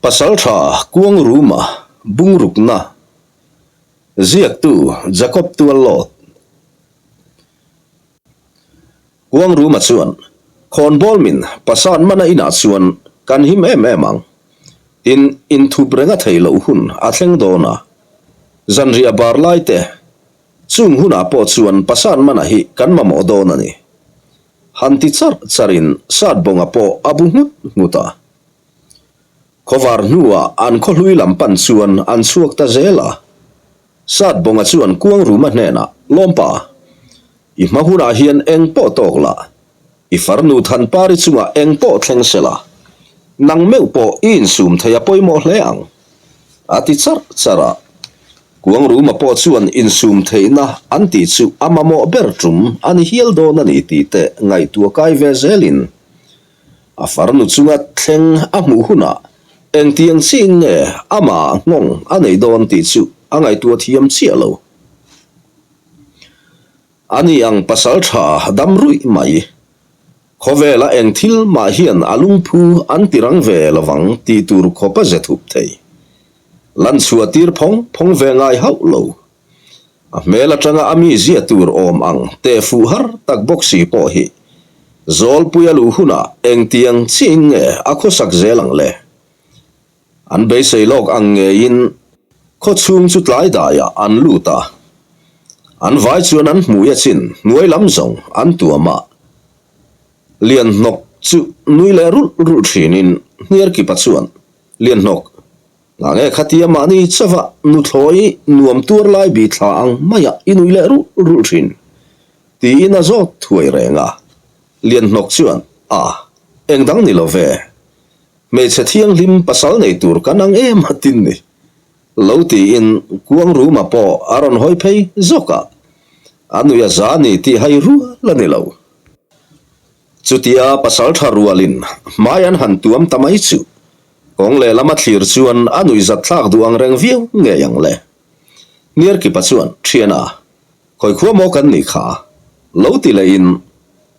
Pasaltha Kuangruma Bungrukna Ziaktu Jacob Tuallawt Kuangruma chuan Khawnbawl min Pasan mana inah chuan kan him em em ang. Tin, inthup renga theih loh hun a thleng dawn a. Zanriah bar lai te, chung hunah pawh chuan Pasan mana hi kan mamawh dawn a ni. Han ti charh charhin Satbawnga pawh a bu nghut nghut a. Khawvar hnuah an khawhlui lam pan chuan an chhuak ta zel a. Satbawnga chuan Kuangruma hnenah, Lawmpa, i hma hunah hian eng pawh tawk la, i farnu Thanpari chungah eng pawh thleng se la, nang meuh pawh i insum thei a pawimawh hle ang, a ti charh charh a. Kuangruma pawh chuan insum theihna an tih chu a mamawh ber tum a ni hial dawn a ni tih te ngaihtuah kai ve zelin A farnu chunga thleng a hmuh hunah engtiang chiin nge amah nghawng a nei dawn tih chu a ngaihtuah thiam chiah lo. A ni ang pasal tha dam ruih mai. Khawvela eng thil mah hian a lungphu an ti rang ve lovang tih tur khawp a ze thup thei. Lanchhuah tir phawng phawng ve ngai hauh lo. A hmel atanga a mi zia tur awm ang teh fuh har tak bawk si pawh hi Zawlpui a luh hunah engtiang chiahin nge a khawsak zel ang le? An beisei lawk ang ngeiin khawchhung chu tlai daiah an lut a, an vai chuan an hmui a chin hnuai lam zawng an tuam a, Lianhnawk chu nui leh rulh rulh thinin Hniarkipa chuan, Lianhnawk, Ngah nge khatia mahni chauha nuthlawi nuam tuar lai bi thla ang maiah i nui leh rulh rulh thin? tiin a zawt thuai reng a. Lianhnawk chuan, A, eng dang ni lo ve. Hmeichhe thianghlim pasal nei tur kan ang em a tin ni. Lo tiin Kuangruma pawh a rawn hawi phei zawk a. A nui a za ni tih hai rual a ni lo. Chutia pasal tha rualin hmai an han tuam ta mai chu Kawng lehlam a thlir chuan a nuihzat thlak duh ang reng viau ngei ang le. Hniarkipa chuan, Thiana, khawi khua maw kan nih kha? Lo ti lehin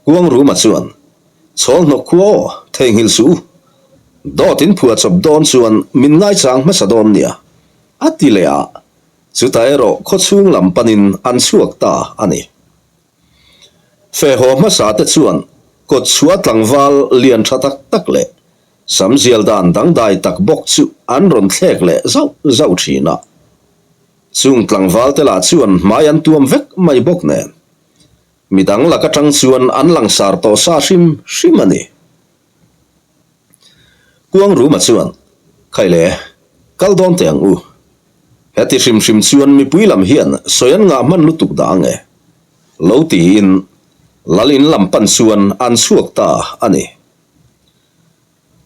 Kuangruma chuan, Chhawlhnawk khua aw, theihnghilh suh u. Dawt in phuah chawp dawn chuan min ngaichang hmasa dawn nia, a ti leh a, chutah erawh khawchhung lam panin an chhuak ta a ni. Fehhaw hmasa te chuan kawtchhuah tlangval lian tha tak tak leh Sam zial dan dangdai tak bawk chu an rawn thlek leh zauh zauh thin a. Chung tlangval te lah chuan hmai an tuam vek mai bawk nen. Midang lak atang chuan an langsar tawh sa hrim hrim a ni. Kuangruma chuan, Khai le, kal dawn teh ang u. Heti hrim hrim chuan mipui lam hian sawi an ngah hman lutuk dah ang e. Lo tiin Lal in lam pan chuan an chhuak ta a ni.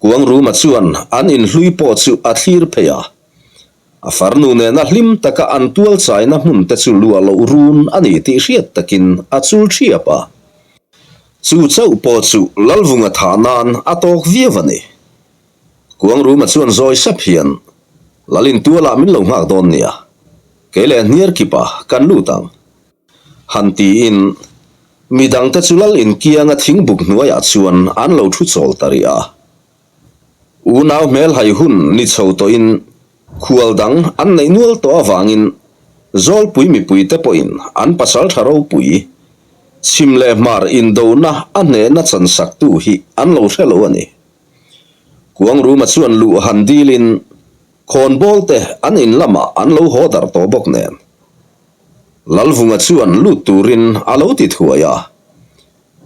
Kuangruma chuan an inhlui pawh chu a thlir phei a, a farnu nena hlim taka an tual chaina hmun te chu luah loh run a ni tih hriat takin a chul thiap a. Chu chauh pawh chu Lalvunga thah nan a tawk viau a ni. Kuangruma chuan zawi sap hian, Lal intualah min lo nghak dawn nia, kei leh Hniarkipa kan lut ang. Han tiin, mi dangte chu lal inkianga thingbuk hnuaiah chuan an lo thu chawl ta rih a. Unau hmelhai hun ni chho tawhin khual dang an neih nual tawh avangin Zawlpui mipuite pawhin an pasaltha ropui, chhim leh hmar indona a hnehna chansaktu hi an lo hre lo a ni. Kuangruma chuan luh han dilin khawnbawlte an in lamah an lo haw darh tawh bawk nen. Lalvunga chuan lut turin a lo ti thuai a,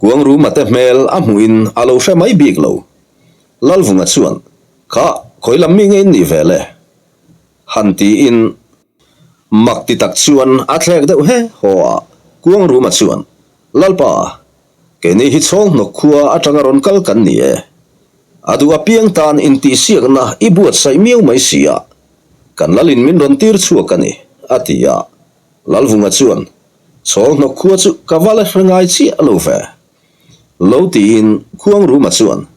Kuangruma te hmel a hmuhin a lo hre mai bik lo. Lalvunga chuan, Kha, khawi lam mi nge in nih ve le? Han tiin mak ti tak chuan a thlek deuh he haw a. Kuangruma chuan, Lalpa, keini hi chhawnghnawk khua atanga rawn kal kan ni e. A duh apiang tan intihsiakna i buatsaih miau mai si a, Kan Lalin min rawn tir chhuak a ni, a ti a. Lalvunga chuan, Chhawlhnawk khua chu ka va la hre ngai chiah lo ve. Lo tiin Khuangruma chuan,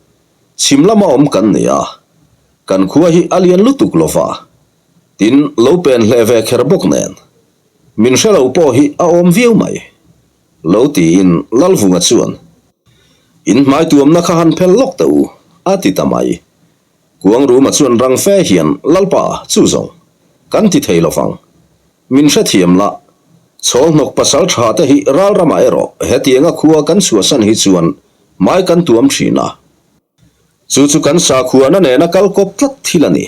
Chhim lama awm kan ni a, kan khua hi a lian lutuk lo va, tin lo pen hleh ve kher bawk nen, min hre lo pawh hi a awm viau mai. Lo tiin Lalvunga chuan, In hmaituamna kha han phel lawk teh u, a ti ta mai. Kuangruma chuan rang fe hian, Lalpa, chu zawng, kan ti thei lovang. Min hrethiam la, Chhawlhnawk pasal tha te hi ral ramah erawh hetianga khua kan chhuahsan hi chuan hmai kan tuam thin a. Chu chu kan sakhuana nena kal kawp tlat thil a ni.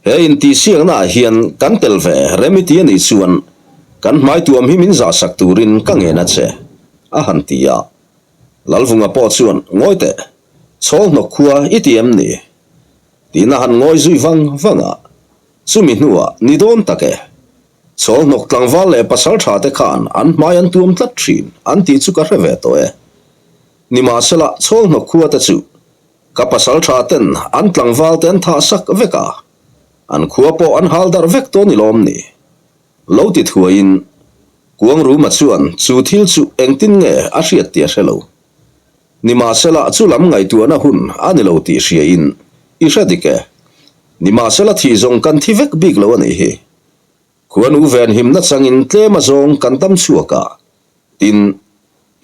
He intihsiakna ah hian kan tel ve rem i ti a nih chuan kan hmai tuam hi min zahsak turin ka ngen a che, a han ti a. Lalvunga pawh chuan, Ngawi teh, Chhawlhnawk khua i ti em ni? Tiin a han ngawi zui vang vang a. Chumi hnuah ni dawn tak e. Chhawlhnawk tlangval leh pasal tha te khan an hmai an tuam tlat thin an tih chu ka hre ve tawh e. Nimahsela Chhawlhnawk khua te chu ka pasal tha ten an tlangval te an thah sak vek a, an khua pawh an hal darh vek tawh ni lawm ni? Lo ti thuaiin Kuangruma chuan chu thil chu engtin nge a hriat tih a hre lo. Nimahsela chu lam ngaihtuahna hun a ni lo tih hriain i hre dik e. Nimahsela thih zawng kan thi vek bik lo a nih hi. Khuanu venhimna changin tlem azawng kan dam chhuak a, tin,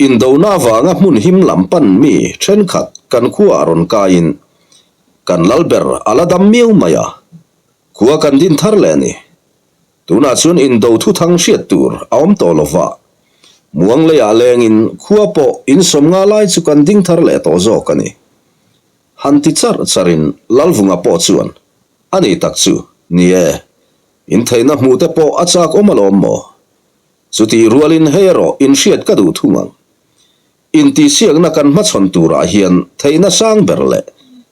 indona avanga hmun him lam pan mi thenkhat kan khuaah rawn kaiin kan lal ber a la dam miau mai a, khua kan din thar leh a ni. Tunah chuan indo thuthang hriat tur a awm tawh lo va, muang leiah lengin khua pawh insawm nga lai chu kan ding thar leh tawh zawk a ni. Han ti charh charhin Lalvunga pawh chuan, A ni tak chu, ni e, intheihna hmuh te pawh a chak awm alawm maw? Chutih rualin hei erawh inhriat ka duh thung ang. Intihsiakna kan hmachhawn turah hian theihna sang ber leh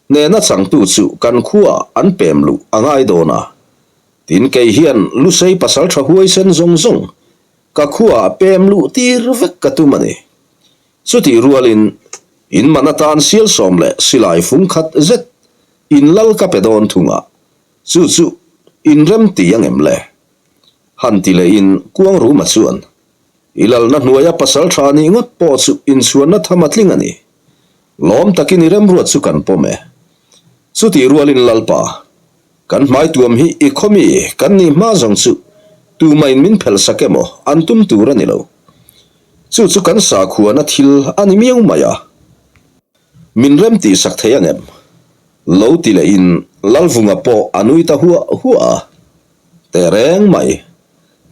hnehna changtu chu kan khuaah an pem luh a ngai dawn a, Tin kei hian Lusei pasal tha huaisen zawng zawng ka khuaah pem luh tir vek ka tum a ni. Chutih rualin in man atan sial sawm leh silai fung khat zet in lal ka pe dawn thung a, chu chu in rem ti ang em le? Han ti lehin Kuangruma chuan, I lalna hnuaia pasal tha nih ngawt pawh chu inchhuanna tham a tling a ni. Lawm takin i remruat chu kan pawm e. Chutih rualin Lalpa, Kan hmaituam hi i khaw mi kan nih hma zawng chu tumain min phelh sak emaw an tum tur a ni lo. Chu chu kan sakhuana thil a ni miau mai a. Min rem tih sak thei ang em? Lo ti lehin Lalvunga pawh a nui ta huah huah a. Tehreng mai.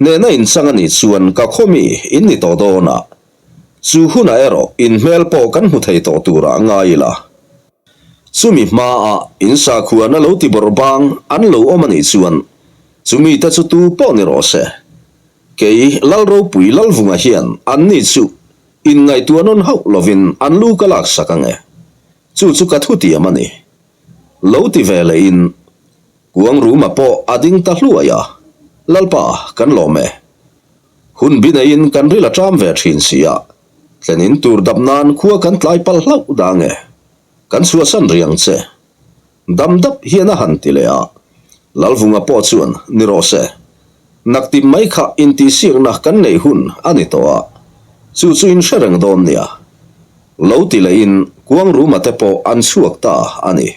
Hnehna inchang a nih chuan ka khaw mi in ni tawh dawn a. Chu hunah erawh in hmel pawh kan hmu thei tawh turah ngai ila. Chumi hmaah in sakhuana lo ti bawrh bang an lo awm a nih chuan chumi te chu tu pawh ni rawh se. Kei Lalropui Lalvunga hian anni chu inngaihtuah nawn hauh lovin an lu ka laksak ang e. Chu chu ka thutiam a ni. Lo ti ve lehin Kuangruma pawh a ding ta hluai a, Lalpa, kan lawm e. Hun bi neiin kan ril a ṭam ve ṭhin si a, thlenin tur dap nan khua kan tlai palh hlauh dah nge? Kan chhuahsan riang che. Dam dap hian a han ti leh a, Lalvunga pawh chuan, Ni rawh se, naktim mai kha intihsiakna kan neih hun a ni tawh a, chu chu in hre reng dawn nia. Lo ti lehin Kuangruma te pawh an chhuak ta a ni.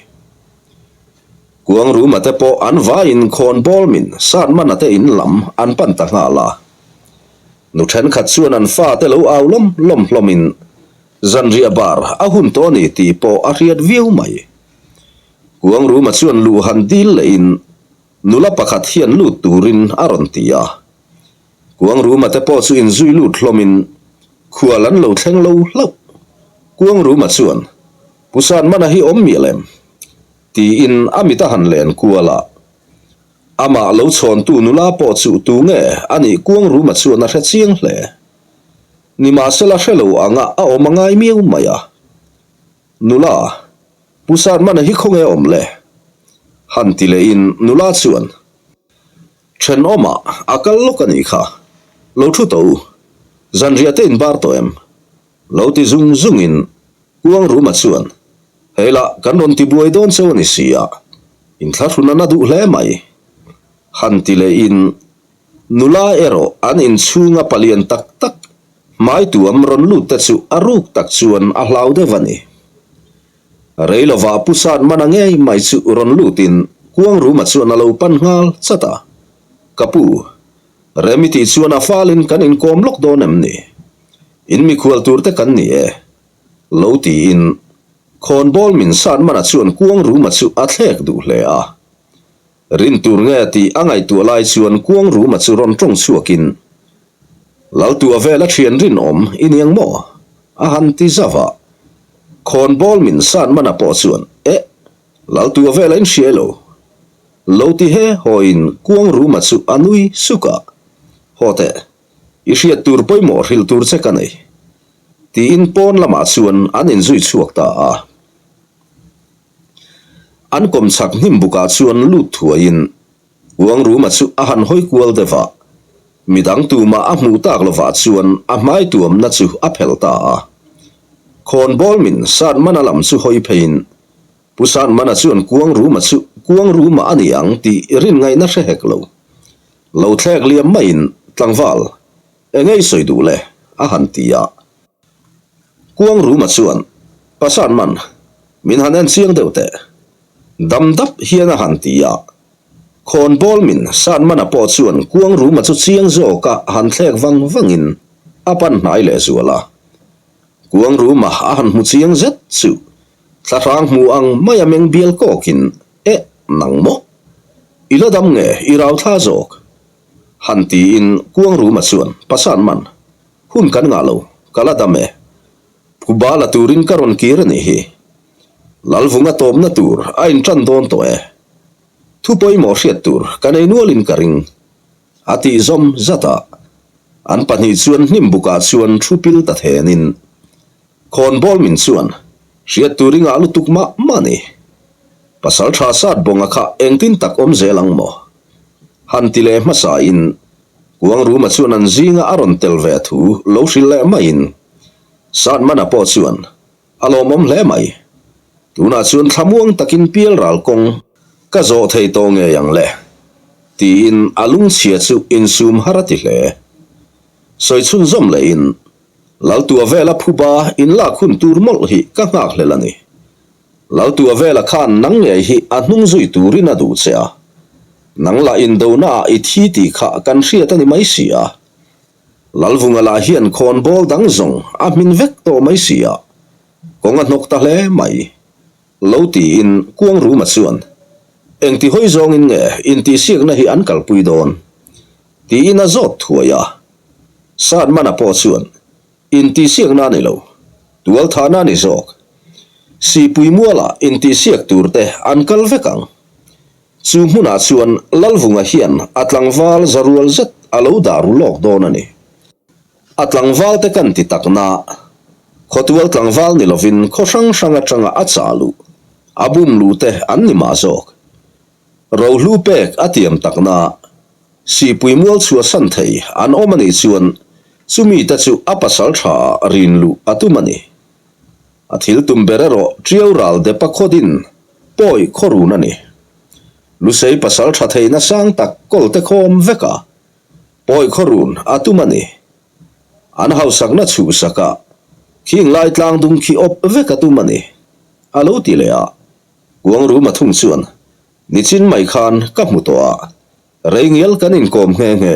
Kuangruma te pawh an vaiin khawn bawlmin Satmana te in lam an pan ta nghal a. Nu thenkhat chuan an fate lo au lawm lawm hlawmin zanriah bar a hun tawh a ni tih pawh a hriat viau mai. Kuangruma chuan luh han dil lehin nula pakhat hian lut turin a rawn ti a. Kuangruma te pawh chu inzui lut hlawmin khual an lo thleng lo hlauh. Kuangruma chuan, Pu Satmana hi awm miah lem? Tiin a mit a han len kual a. Amah lo chhawntu nula pawh chu tu nge a nih Kuangruma chuan a hre chiang hle. Nimahsela hre lo anga a awm a ngai miau mai a. Nula, Pu Satmana hi khawnge a awm le? Han ti lehin nula chuan, Thenawmah a kal lawk a nih kha. Lo thu tawh u. Zanriah te inbar tawh em? Lo ti zung zungin Kuangruma chuan, Hei lah kan rawn ti buai dawn cheu a ni si a, inthlahrun a na duh hle mai. Han ti lehin nula erawh an inchhunga palian tak tak hmai tuam rawn lut te chu a ruk tak chuan a hlau deuh a ni. Rei lovah Pu Satmana ngei mai chu rawn lutin Kuangruma chuan a lo pan nghal chat a, Ka pu, Remi tih chuan a falin kan inkawm lawk dawn em ni? In mikhual tur te kan ni e, lo tiin. Khawnbawl min sat mana chuan Kuangruma chu a thlek duh hle a. Rin tur nge tih a ngaihtuah lai chuan Kuangruma chu rawn tawng chhuakin, Laltua vela thian rinawm i niang maw? a han ti zauh a. Khawnbawl min sat mana pawh chuan, Eh, Laltua vela in hriai lo. Lo ti he hawiin Kuangruma chu a nui suk a. Haw teh, i hriat tur pawimawh hrilh tur che ka nei. Tiin pawn lamah chuan an inzui chhuak ta a. An kawmchhak hnim bukah chuan lut thuaiin Kuangruma chu a han hawi kual deuh a. Midang tumah a hmuh tak lovah chuan a hmai tuamna chu a phelh ta a. Khawnbawl min Satmana lam chu hawi pheiin Pu Sanmana chuan Kuangruma chu Kuangruma a ni ang tih rin ngaihna hre hek lo. Lo thlek liam maiin tlangval eng ei sawi duh le a han ti a. Kuangruma chuan Pa Sanman, min han en chiang deuh teh. Dam dap hian a han ti a. Khawnbawl min Sanmana pawh chuan Kuangruma chu chiang zawka han thlek vang vangin a pan hnai lehzual a. Kuangruma a han hmu chiang zet chu Thlahrang hmu ang mai a meng bial kawkin, Eh, nang maw? I la dam nge i rau thla zawk? Han tiin Kuangruma chuan, Pasan man, hun kan ngah lo, ka la dam e. Phuba la turin ka rawn kir a nih hi. Lalvunga tawpna tur a inṭan dawn tawh e. Thu pawimawh hriat tur ka nei nualin ka ring, a tih zawm zat a. An pahnih chuan hnim bukah chuan thu pil ta thenin, Khawnbawl min chuan hriat tur i ngah lutuk mah mah ni. Pasal tha sat bawnga kha engtin tak awm zel ang maw? Han ti leh hmasa in Kuangruma chuan an zinga a rawn tel ve thu lo hrilh leh maiin Satmana pawh chuan a lawmawm hle mai. Tunah chuan thlamuang takin pial ral kawng ka zawh thei tawh ngei ang le tiin a lungchhia chu insum har a ti hle. Sawi chhunzawm lehin Laltua vela phuba inlak hun tur mawlh hi ka nghakhlel a ni. Laltua vela khan nang ngei hi a hnung zui turin a duh che a. Nang lah indonaah i thi tih kha kan hriat a ni mai si a. Lalvunga lah hian khawnbawl dang zawng a hmin vek tawh mai si a. Kawng a hnawk ta hle mai. Lo tiin Kuangruma chuan, Engti hawi zawngin nge intihsiakna hi an kalpui dawn? Tiin a zawt thuai a. Satmana pawh chuan, Intihsiakna a ni lo, tualthahna a ni zawk. Sihpui mualah intihsiak turte an kal vek ang. Chu hmunah chuan Lalvunga hian a tlangval za rual zet a lo dah ru lawk dawn a ni. A tlangvalte kan ti tak na, khawtual tlangval ni lovin khaw hrang hrang atanga a chah luh, a bum luh te an ni mah zawk. Rohlu pek a tiam tak na, Sihpui mual chhuahsan thei an awm a nih chuan chumi te chu a pasal tha ah rin luh a tum a ni. A thil tum ber erawh Tiau ral depa khawdin pawi khawrun a ni. Lusei pasal tha theihna sang tak kawl te khawm vek a, pawi khawrun a tum a ni. An hausakna chhuhsak a, khing lai tlang dung khi awp vek a tum a ni, a lo ti leh a. Kuangruma thung chuan Nichin mai khan ka hmu tawh a, rei ngial kan inkawm nghe nghe,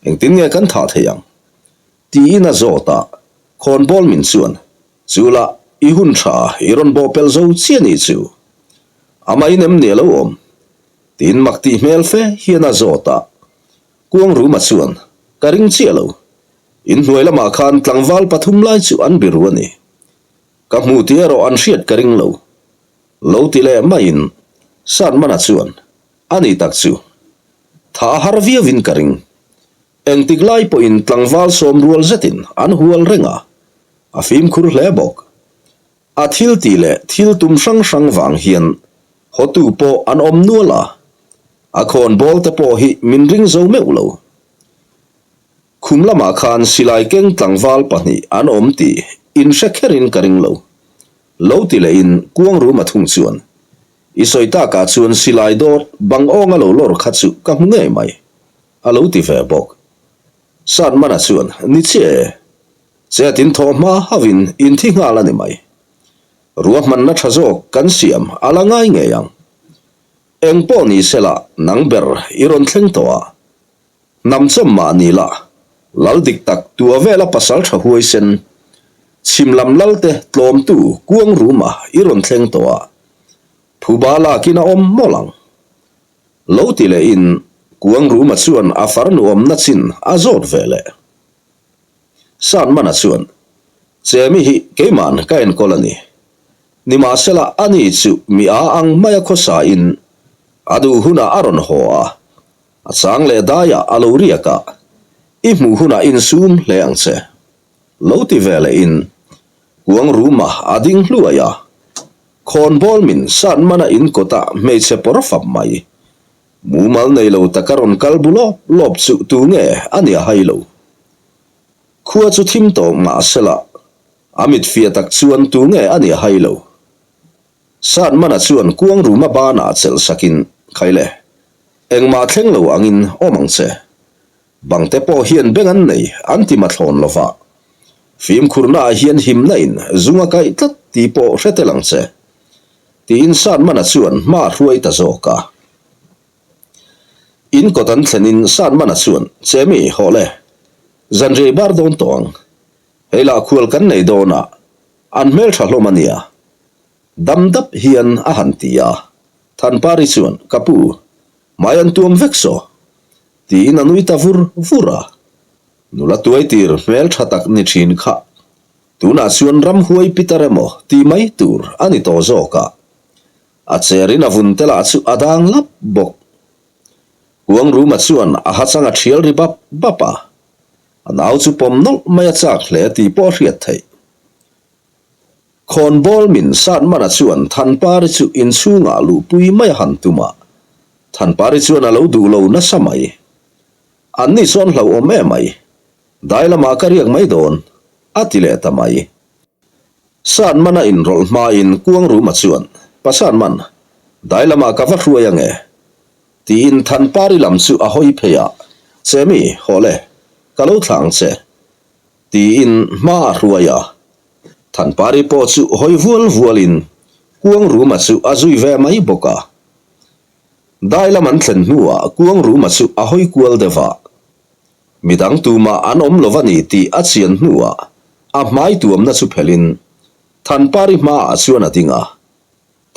engtin nge kan thah thei ang? Tiin a zawt a, khawnbawl min chuan, Chu lah, i hun tha i rawn bawh pel zo chiah nih chu. Amah in em ni a lo awm? Tiin mak tih hmel fe hian a zawt a, Kuangruma chuan, Ka ring chiah lo. Inhnuai lamah khan tlangval pathum lai chu an biru a ni. Ka hmu tih erawh an hriat ka ring lo. Lo ti leh maiin Satmana chuan, A ni tak chu. Tha a har viauin ka ring. Engtik lai pawhin tlangval sawm rual zetin an hual reng a, a fimkhur hle bawk. A thil tih leh thil tum hrang hrang vang hian hotu pawh an awm nual a, a khawnbawl te pawh hi min ring zo meuh lo. Khum lamah khan silai keng tlangval pahnih an awm tih inhre kherin ka ring lo. Lo ti lehin Kuangruma thung chuan, I sawi takah chuan silai dawt bang awnga lo lawr kha chu ka hmu ngei mai, a lo ti ve bawk. Satmana chuan, Ni chiah e, chet in thawh hma hauhin in thi nghal a ni mai. Ruahmanna tha zawk kan siam a la ngai ngei ang. Eng pawh ni sela nang ber i rawn thleng tawh a, Hnam chawm mah ni la, lal dik tak tua vela pasal tha huaisen. Chhim lam lalte tlawmtu kuang ruma i rawn thleng tawh a, phuba lakin a awm mawlh ang. Lo ti lehin kuang ruma chuan a farnu awmna chin a zawt ve leh. Sanmana chuan, Chemi hi keiman ka enkawl a ni. Nimahsela ani chu mi a ang maia khawsain a duh hunah a rawn haw a, a chang leh daiah a lo riak a, i hmuh hunah insum hle ang che. Lo ti ve lehin kuang ruma a ding hluai a, khawnbawl min Sanmana in kawtah hmeichhe pawr fap mai. Mumal nei lo taka rawn kal bu lawp lawp chu tu nge a nia hai lo. Khua chu thim tawh mahsela a mit fiah tak chuan tu nge a nia hai lo. Sanmana chuan kuang ruma banah chelh sakin, Khaile, engmah thleng lo angin awm ang che. Bangte pawh hian beng an nei an ti mathlawn lo va. Fimkhurnaah hian himna in zung a kaih tlat tih pawh hre tel ang che. Tiin Sanmana chuan hma a hruai ta zawk a. In kawt an thlenin Sanmana chuan, Chemi, hawh le. Zanriai bar dawn tawh ang. Hei lah khual kan nei dawn a, an hmeltha hlawm a nia. Dam dap hian a han ti a. Thanpari chuan, Ka pu, hmai an tuam vek saw. Tiin a nui ta vur vur a. Nula tuaitir hmel tha tak ni thin kha tunah chuan ramhuai pitar emaw tih mai tur a ni tawh zawk a. A cherin a vun te lah chu a dang lap bawk. Kuangruma chuan a hachang a thial ri bap bap a. A nau chu pawm nawlh mai a chak hle tih pawh a hriat theih. Khawnbawl min Satmana chuan Thanpari chu inchhungah luhpui mai a han tum a, Thanpari chuan a lo duh lo nasa mai. Anni chuan hlauhawm em mai, dai lamah ka riak mai dawn, a ti leh ta mai. Satmana inrawlh hmain Kuangruma chuan, Pa Satman, dai lamah ka va hruai ange, tiin Thanpari lam chu a hawi phei a, Chemi, hawh le, ka lo thlah ang che, tiin hma a hruai a. Thanpari pawh chu hawi vual vualin Kuangruma chu a zui ve mai bawk a. Dai lam an thlen hnuah Kuangruma chu a hawi kual deuh a. Midang tumah an awm lo a ni tih a chian hnuah a hmai tuamna chu phelhin Thanpari hmaah chuan a ding a.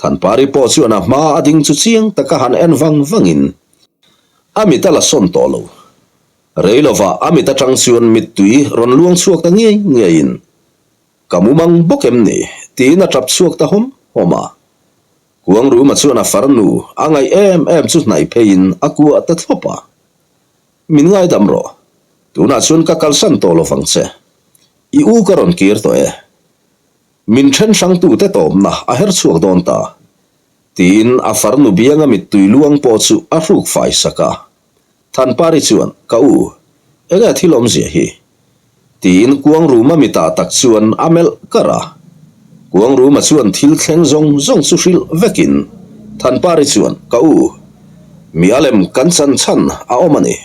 Thanpari pawh chuan a hma a ding chu chiang taka han en vang vangin a mit a la sawn tawh lo. Rei lovah a mit atang chuan mittui rawn luang chhuak ta ngei ngeiin, Ka mumang bawk em ni? tiin a tap chhuak ta hawm hawm a. Kuangruma chuan a farnu a ngaih em em chu hnaih pheiin a kuah ta thlawp a. Min ngaidam rawh, tunah chuan ka kalsan tawh lovang che. I u ka rawn kir tawh e. Min then hrangtute tawpna a her chhuak dawn ta, tiin a farnu bianga mittui luang pawh chu a hruk fai sak a. Thanpari chuan, Ka u, enge thil awmzia hi? Tiin Kuangruma mitah tak chuan a melh kar a. Kuangruma chuan thil thleng zawng zawng chu hrilh vekin Thanpari chuan, Ka u, mi a lem kan chan chhan a awm a ni.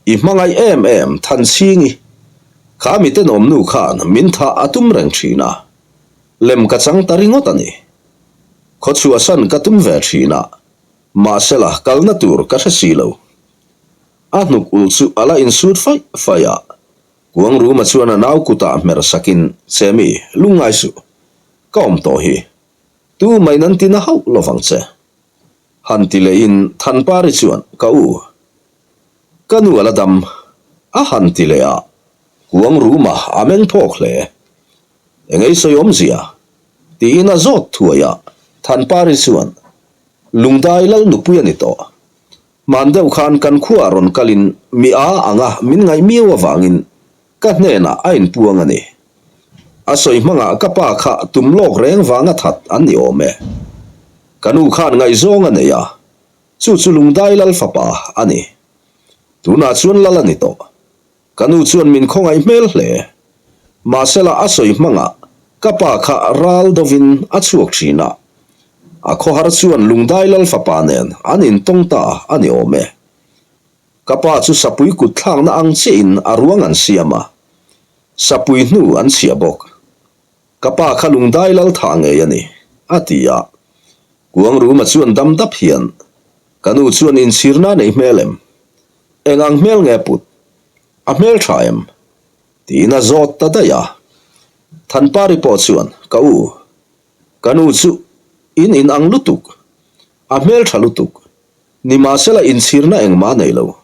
I hmangaih em em Thanchhingi, kha mi tenawmnu khan min thah a tum reng thin a, lem ka chang ta ringawt a ni. Khawchhuahsan ka tum ve thin a, Mahsela, kalna tur ka hre si lo. A hnuk ulh chu a la insut faih faih a. Kuangruma chuan a nau kutah hmer sakin, Chemi, lungngai suh. Ka awm tawh hi. Tu mai nan tina hauh lovang che. Han ti lehin Thanpari chuan, Ka u. Ka nu a la dam. A han ti leh a. Kuangruma a meng phawk hle. Engei sawi awmzia? Tiin a zawt thuai a. Thanpari chuan, Lungdai lal nupui a ni tawh. Hman deuh khan kan khuaah rawn kalin mi a anga min ngaih miau avangin ka hnenah a inpuang a ni. A sawi hmangah ka pa kha tum lawk reng vanga that an ni awm e. Ka nu khan ngaihzawng a nei a, chu chu Lungdai lal fapa a ni. Tunah chuan lal a ni tawh. Ka nu chuan min khawngaih hmel hle. Mahsela a sawi hmangah ka pa kha ral dovin a chhuak thin a. A khawhar chuan Lungdai lal fapa nen an intawng ta a ni awm e. Ka pa chu sapui kut thlakna ang chiahin a ruang an siam a. Sapui hnu an chhiah bawk. Ka pa kha Lungdai lal thah ngei a ni, a ti a. Kuangruma chuan dam dap hian, Ka nu chuan inchhirna a neih hmel em? Eng ang hmel nge put? A hmel tha em? Tiin a zawt ta daih a. Thanpari pawh chuan, Ka u, ka nu chu in in ang lutuk, a hmeltha lutuk, nimahsela inchhirna engmah nei lo.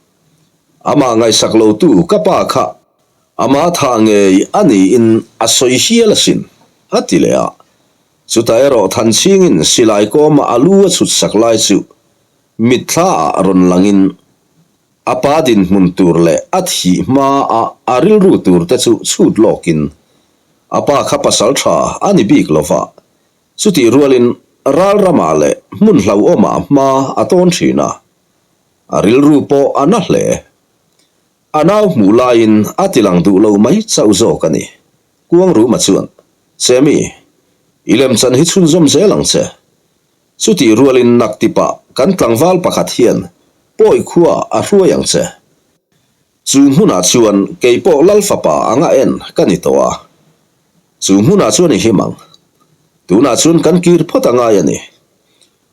Amah ngaihsak lotu ka pa kha ama thah ngei a niin a sawi hial asin, a ti leh a. Chutah erawh Thanchhingin silai kawma a lu a chhut sak lai chu mitthla ah rawn langin a pa dinhmun tur leh a thih hma a a rilru tur te chu chhut lawkin a pa kha pasal tha a ni bik lova, chutih rualin ral ramah leh hmun hlauhawmah hma a tawn thin a, a rilru pawh a na hle. A nau hmuh laiin a tilang duh lo mai chauh zawk a ni. Kuangruma chuan, Chemi, i lemchan hi chhunzawm zel ang che. Chutih rualin naktipah kan tlangval pakhat hian pawi khua a hruai ang che. Chu hmunah chuan kei pawh Lal fapa anga en ka ni tawh a. Chu hmunah chuan i him ang. Tunah chuan kan kir phawt a ngai a ni.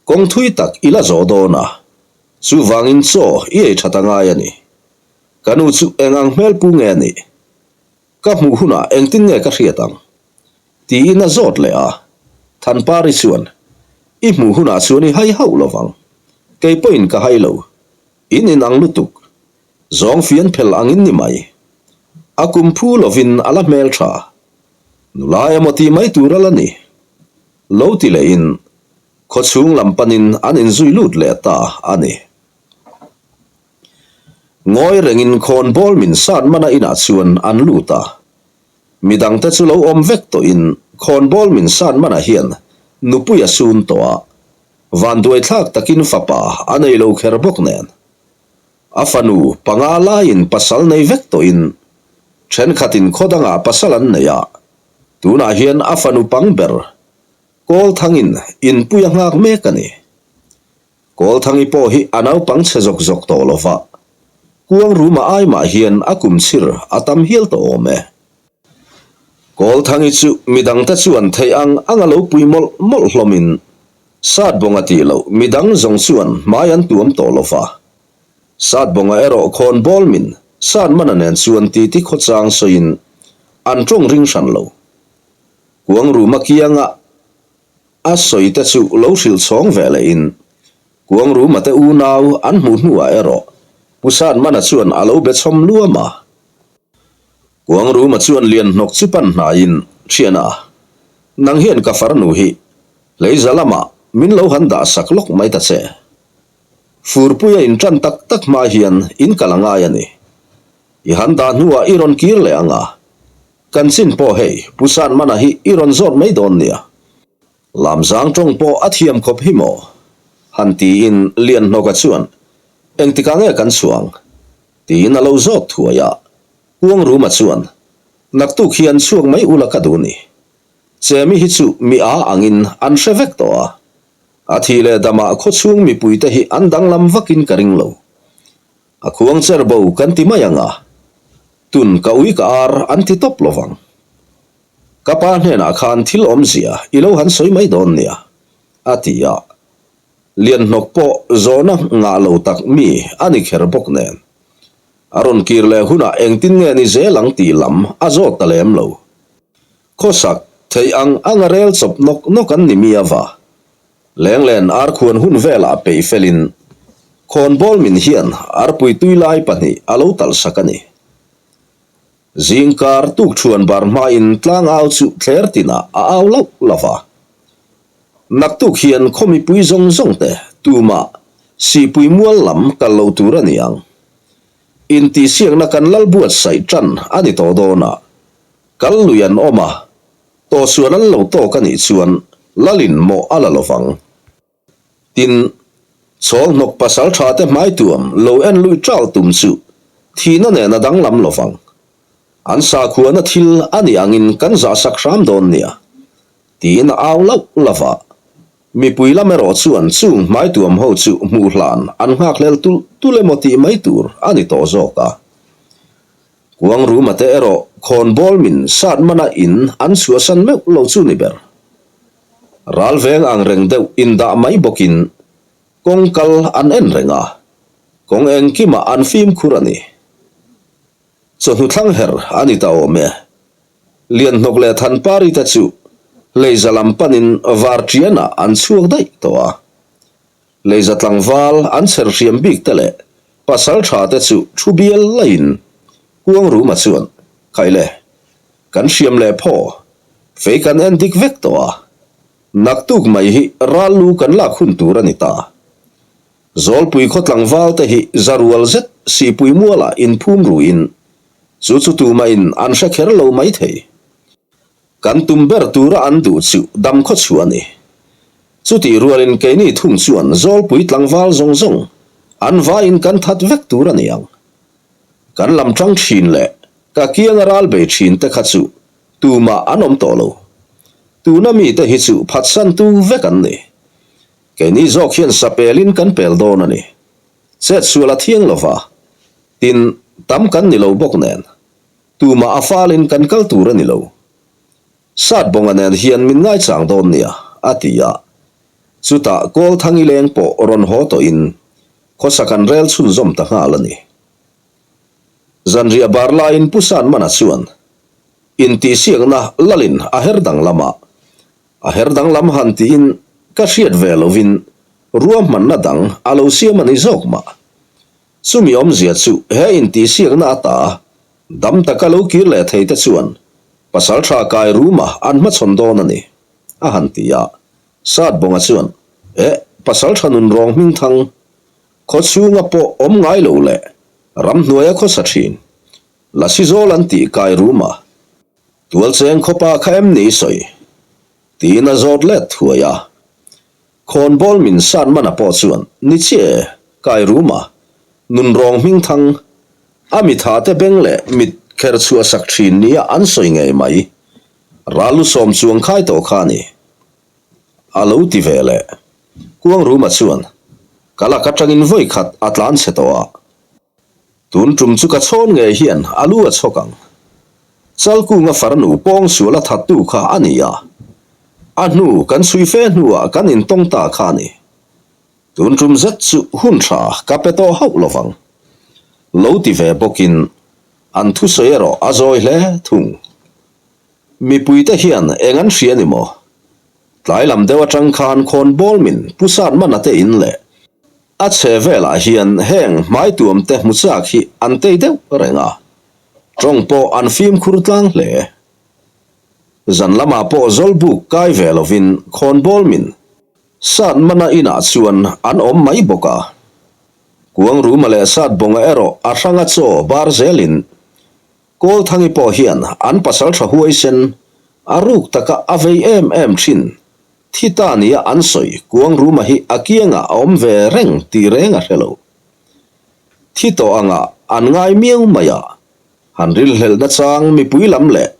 Kawng thui tak i la zawh dawn a. Chuvangin chaw i ei that a ngai a ni. Ka nu chu eng ang hmel pu nge a nih? Ka hmuh hunah engtin nge ka hriat ang? Tiin a zawt leh a. Thanpari chuan, I hmuh hunah chuan i hai hauh lo vang. Kei pawhin ka hai lo. In inang lutuk. Zawng fian phel angin ni mai. A kum phu lovin a la hmel tha. Nula emaw tih mai tur a la ni. Lo ti lehin khawchhung lam panin an inzui lut leh ta a ni. Ngawi rengin khawnbawl min sat mana inah chuan an lut a. Midangte chu lo awm vek tawhin khawnbawl min sat manah hian nupui a sun tawh a, vanduaithlak takin fapa a nei lo kher bawk nen. A fanu panga laiin pasal nei vek tawhin thenkhatin khaw dangah pasal an nei a, tunah hian a fanu pang ber Kawlthangin inpui a nghak mek a ni. Kawlthangi pawh hi a naupang chhe zawk zawk tawh lo va, kuang ruma ai mah hian a kum chhir a tam hial tawh awm e. Kawlthangi chu midangte chuan theih ang ang a lo pui mawlh mawlh hlawmin Satbawnga tih loh midang zawng chuan hmai an tuam tawh lo va. Satbawnga erawh khawn bawl min Satmana nen chuan titi khawchang sawiin an tawng ring hran lo. Kuang ruma kianga A sawi te chu lo hrilh chhawng ve leh in Kuangruma te unau an hmuh hnuah erawh Pu Sanmana chuan a lo be chhawm luam a. Kuangruma chuan Lianhnawk chu pan hnaiin, Thiana, nang hian ka farnu hi Hleiza lamah min lo han dah sak lawk mai ta che. Furpui a intan tak tak hma hian in kal a ngai a ni. I han dah hnuah i rawn kir leh ang a, Kan chin pawh hei, Pu Sanmana hi i rawn zawt mai dawn nia. Lamzang tawng pawh a thiam khawp hi maw? Han tiin Lianhnawka chuan, Engtikah nge kan chhuang? tiin a lo zawt thuai a. Kuangruma chuan, Naktuk hian chhuak mai ula ka duh ni. Chemi hi chu mi a angin an hre vek tawh a. A thih leh damah khawchhung mipuite hi an danglam vakin ka ring lo. A khuang cher bo kan ti mai ang a, tun ka ui ka ar an ti tawp lo vang. Ka pa hnenah khan thil awmzia i lo han sawi mai dawn nia, a ti a. Lianhnawk pawh zawhna ngah lo tak mi a ni kher bawk nen. A rawn kir leh hunah engtin nge ni zel ang tih lam a zawt ta lem lo. Khawsak theih ang anga rel chawp nawk nawk an ni mi ava. Lenglen arkhuan hun velah peih felin khawnbawl min hian arpui tui lai pahnih a lo talh sak a ni. Zingkar tukṭhuan bar hmain tlangau chu thler tinah a au lauh lauh a. Naktuk hian khaw mipui zawng zawng te tumah sihpui mual lam kal lo tur a ni ang. Intihsiakna kan lal buatsaih ṭan a ni tawh dawn a, kal lui an awm a, Tawhsual an lo tawk a nih chuan Lalin mawh a la lo vang. Tin, chawl hnawk pasal tha te hmai tuam lo en lui ṭal tum chu thihna nen a danglam lo vang. An sakhuana thil a nih angin kan zahsak hram dawn nia, tiin a au lauh lauh a. Mipui lam erawh chuan chung hmai tuam ho chu hmuh hlan an nghakhlel tulh tulh emaw tih mai tur a ni tawh zawk a. Kuangruma te erawh khawnbawl min sat mana in an chhuahsan meuh lo chu ni ber. Ral veng ang reng deuh indah mai bawkin kawng kal an en reng a, kawng engkimah an fimkhur a ni. Chawhnu thlang her a ni ta awm e. Lianhnawk leh Thanpari te chu Leiza lam panin Varṭianah an chhuak daih tawh a. Leiza tlangval an chher hriam bik te leh pasal tha te chu thu bial laiin Kuangruma chuan, Khaile, kan hriam leh phaw, fei kan en dik vek tawh a, naktuk mai hi ral lu kan lak hun tur a ni ta. Zawlpui khaw tlangval te hi zarual zet sihpui mualah inphum ruin chu chu tumahin an hre kher lo maithei. Kan tum ber tura an duh chu dam khaw chhuah a ni. Chutih rualin keini thung chuan Zawlpui tlangval zawng zawng an vaiin kan that vek tur a ni ang. Kan lam tang thin leh ka kianga ral bei thin te kha chu tumah an awm tawh lo. Tuna mite hi chu phatsantu vek an ni. Keini zawk hian sa pelin kan pel dawn a ni. Chetsual a thiang lova, tin tam kan ni lo bawk nen. Tumah a falin kan kal tur a ni lo. Satbawnga nen hian min ngaichang dawn nia, a ti a. Chutah Kawlthangi leng pawh rawn haw tawhin khawsa kan rel chhunzawm ta nghal a ni. Zanriah bar laiin Pu Sanmana chuan intihsiakna lalin a her danglam a, a her danglam han tiin ka hriat ve lovin ruahmanna dang a lo siam a ni zawk mah. Chumi awmzia chu he intihsiakna ata dam taka lo kir leh thei te chuan pasaltha kai ruma an hmachhawn dawn a ni, a han ti a. Satbawnga chuan, Eh, pasaltha nunrawng hmingthang, khawchhunga pawh awm ngai lo leh ramhnuaia khawsa thin, Lasi zawl an tih kai ruma tualcheng khawpa kha em ni i sawi? tiin a zawt let thuai a. Khawnbawl min sat mana pawh chuan ni chiah e, kai rum a, nunrawng hmingthang, a mitha te beng leh mit kher chhuah sak thin nia an sawi ngei mai. Ral lu sawm chuang khai tawh kha a ni. A lo ti ve leh. Kuangruma chuan, Ka lak atangin vawi khat a tlan chhe tawh a. Tun tum chu ka chhawn ngei hian a lu a chhawk ang. Chalkunga farnu pawng sual a thattu kha a ni a. A hnu kan chhui fe hnuah kan intawng ta kha a ni. Tun tum zet chu hun tha ka pe tawh hauh lo vang. Lo ti ve bawkin an thusawi erawh a zawi hle thung. Mipuite hian eng an hria ni maw? Tlai lam deuh atang khan khawnbawl min Pu Satmana te in leh a chhe velah hian heng hmaituam te hmu chak hi an tei deuh reng a, tawng pawh an fimkhur tlang hle. Zan lamah pawh zawlbuk kai ve lovin khawnbawl min Satmana inah chuan an awm mai bawk a. Kuangruma leh Satbawnga erawh a hranga chaw bar zelin Kawlthangi pawh hian an pasal tha huaisen a ruk taka a vei em em thin. Thi ta nia an sawi Kuangruma hi a kiangah a awm ve reng tih reng a hre lo. Thi tawh angah an ngai miau mai a, han rilhlelh nachang mipui lam leh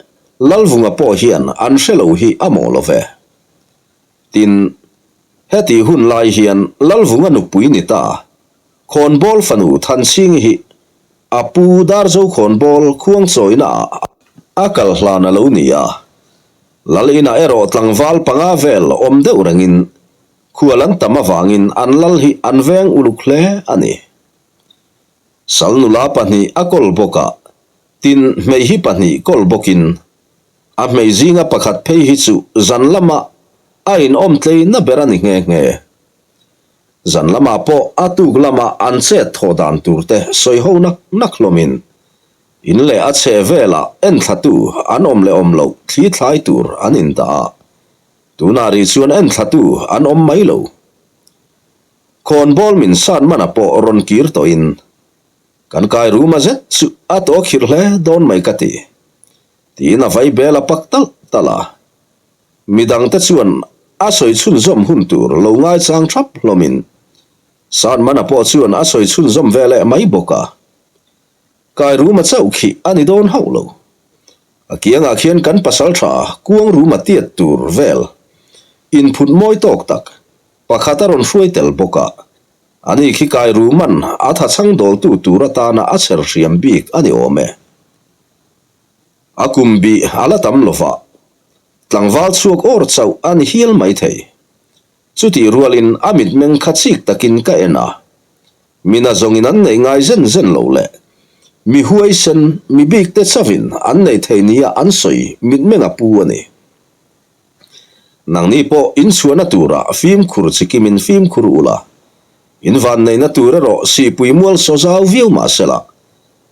Lalvunga pawh hian an hre lo hi a mawh lo ve. Tin, hetih hun lai hian Lalvunga nupui ni ta Khawnbawl fanu Thanchhingi hi A pu Darzo khawnbawl khuangchawina ah a kal hlan a lo ni a. Lal inah erawh tlangval panga vel awm deuh rengin khual an tam avangin an lal hi an veng uluk hle a ni. Sal nula pahnih a kawl bawk a, tin hmeihi pahnih kawl bawkin a hmei zinga pakhat phei hi chu zan lama a inawm tleina ber a ni nghe nghe. Zan lamah pawh a tuk lama an chet thawh dan tur te sawi ho nak nak hlawmin in leh a chhe velah enthlatu an awm leh awm loh thli thlai tur an indah a, tunah rih chuan enthlatu an awm mai lo. Khawnbawl min sat mana pawh rawn kir tawhin kan kai ruma zet chu a tawh khirh hle dawn mai ka ti, tiin a vai bel a pak talh talh a. Midangte chuan a sawi chhunzawm hun tur lo ngaichang thap hlawmin Sanmana pawh chuan a sawi chhunzawm ve leh mai bawk a. Kairuma chauh khi a ni dawn hauh lo. A kiangah khian kan pasaltha Kuangruma tiat tur vel inphut mawi tawk tak pakhat a rawn hruai tel bawk a. Ani khi Kairuman a thachhang dawltu tur atana a chher hriam bik a ni awm e. A kum bih a la tam lo va, tlangval chhuak awr chauh a ni hial mai thei. Chutih rualin a mitmeng kha chik takin ka en a, mina zawngin an neih ngai zen zen lo leh. Mi huaisen, mi bikte chauhin an nei thei nia an sawi mitmeng a pu a ni. Nangni pawh inchhuahna turah fimkhur chikimin fimkhur ula, in vanneihna tur erawh sihpui mual saw zau viau mah sela,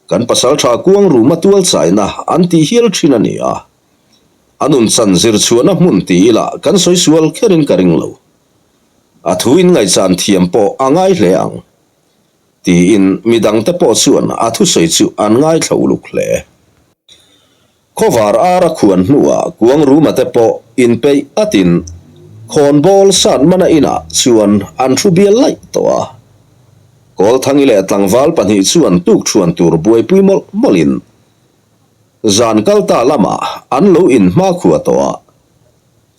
kan pasaltha kuang ruma tual chaina an tih hial thin a ni a. A nunchan zir chhuahna hmun ti ila kan sawi sual kherin ka ring lo. A thu inngaihchan thiam pawh a ngai hle ang. Tiin midangte pawh chuan a thusawi chu an ngaithla uluk hle. Khawvar ar a khuan hnuah kuang ruma te pawh inpeih atin khawnbawl sat mana inah chuan an thu bial laih tawh a. Kawlthangi leh tlangval pahnih chuan tukṭhuan tur buaipui mawlh mawlhin zan kalta lamah an lo inhmakhua tawh a.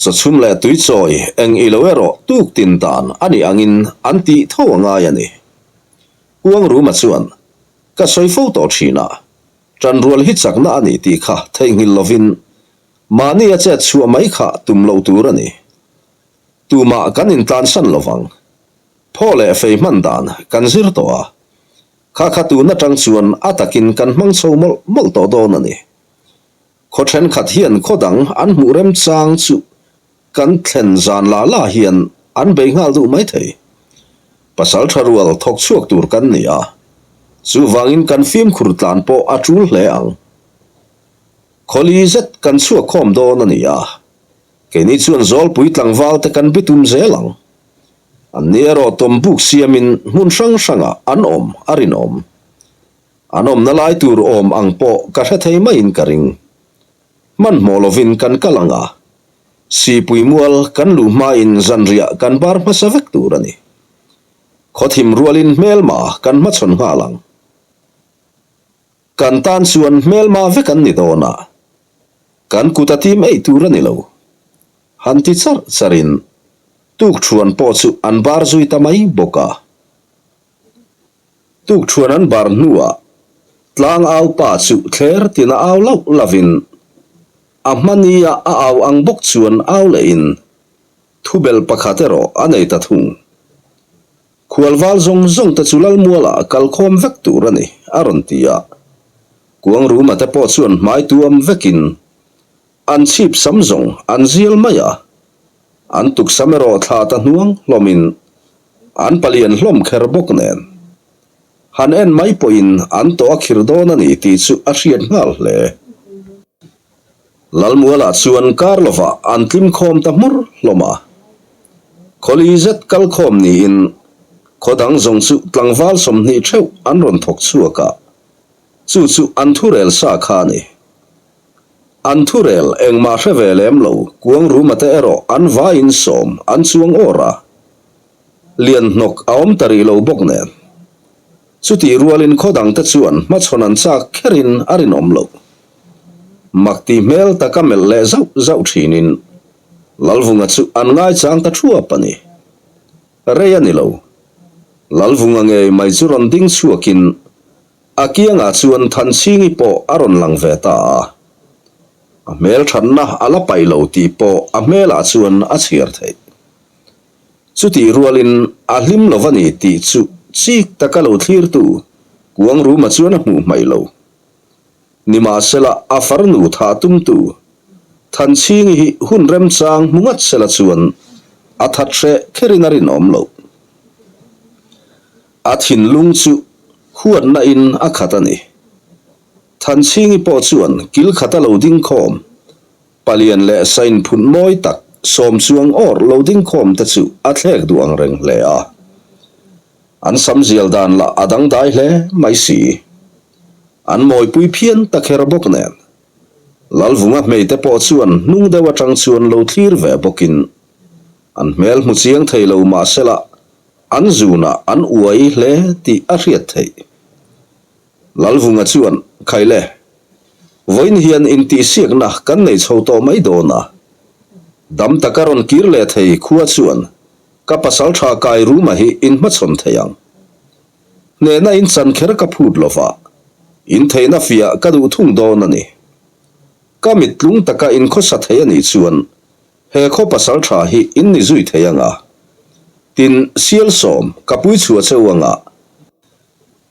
Chawchhum leh tuichawi eng i lo erawh tuk tin dan a nih angin an tih tho a ngai a ni. Kuang Ruma chuan, Ka sawi fo tawh thin a, ṭanrual hi chakna a ni tih kha theihnghilh lovin mahni a chet chhuah mai kha tum loh tur a ni. Tumah kan intlansan lovang. Phaw leh fei hman dan kan zir tawh a, kha kha tun atang chuan a takin kan hmang chho mawlh mawlh tawh dawn a ni. Khaw thenkhat hian khaw dang an hmuh remchang chu kan thlen zan la la hian an bei nghal duh mai thei. Pasal tha rual thawk chhuak tur kan ni a, chuvangin kan fimkhur tlan pawh a tul hle ang. Khawli zet kan chhuak khawm dawn a ni a, keini chuan zawlpui tlangval te kan bitum zel ang. Anni erawh tawmbuk siamin hmun hrang hrangah an awm a rinawm. An awmna lai tur awm ang pawh ka hre thei maiin ka ring. Hmanhmawh lovin kan kal ang a, Sipui mual kan luh hmain zanriah kan bar hmasa vek tur a ni. Khawthim rualin hmelma kan hmachhawn nghal ang. Kan tan chuan hmelma vek an ni dawn a, kan kut a tim eih tur a ni lo. Han ti charh charhin tukṭhuan pawh chu an bar zui ta mai bawk a. Tukṭhuan an bar hnuah tlang au pa chu thler tina au lauh lovin a hmania a au ang bawk chuan au lehin thubel pakhat erawh a nei ta thung. Khualval zawng zawng te chu Lalmualah kalkhawm vek tur a ni, a rawn ti a. Kuangruma te pawh chuan hmai tuam vekin an chhip sam zawng an zial mai a, an tuksam erawh thla ta hnuang hlawmin An palian hlawm kher bawk nen. Han en mai pawhin an tawh a khir dawn a ni tih chu a hriat nghal hle. Lalmualah chuan kar lovah an tlim khawm ta hmur hlawm a. Khawli zet kal khawm niin khaw dang zawng chu tlangval 20 theuh an rawn thawk chhuak a, chu chu an thurel sa kha a ni. An thurel engmah hre ve lem lo kuang ruma te erawh an vaiin sawm an chuang awr a. Lian hnawk a awm ta rih lo bawk nen. Chutih rualin khaw dang te chuan hmachhawn an chak kherin a rinawm loh. Mak ti hmel taka melh leh zauh zauh thinin Lalvunga chu an ngaichang ta thuap a ni. Rei a ni lo. Lalvunga ngei mai chu rawn ding chhuakin A kiangah chuan Thanchhingi pawh a rawn lang ve ta a, a hmel thatna a la paih lo tih pawh a hmelah chuan a chhiar theih. Chutih rualin a hlim lo va ni tih chu chik taka lo thlirtu Kuangruma chuan a hmuh hmaih lo. Nimahsela a farnu thah tumtu Thanchhingi hi hun remchang hmu ngat sela chuan a that hreh kherin a rinawm loh. A thinlung chu huatna in a khat a ni. Thanchhingi pawh chuan kil khata lo ding khawm, palian leh sain phun mawi tak sawm chuang awr lo ding khawm te chu a thlek duh ang reng hle a. An sam zial dan lah a dangdai hle mai si. An mawipui phian ta kher bawk nen. Lalvunga hmeite pawh chuan hnung deuh atang chuan lo thlir ve bawkin an hmel hmu chiang thei lo mahsela An zunah an uai hle tih a hriat theih. Lalvunga chuan, Khaile, vawiin hian intihsiakna kan nei chho tawh mai dawn a. Dam taka rawn kir leh thei khua chuan ka pasal tha kai ruma hi inhmachhawn thei ang. Hnehna in chan kher ka phut lo va, intheihna fiah ka duh thung dawn a ni. Ka mittlung taka inkhawsa thei a nih chuan He khaw pasal tha hi in ni zui thei anga, tin sial sawm ka pui chhuah cheu anga.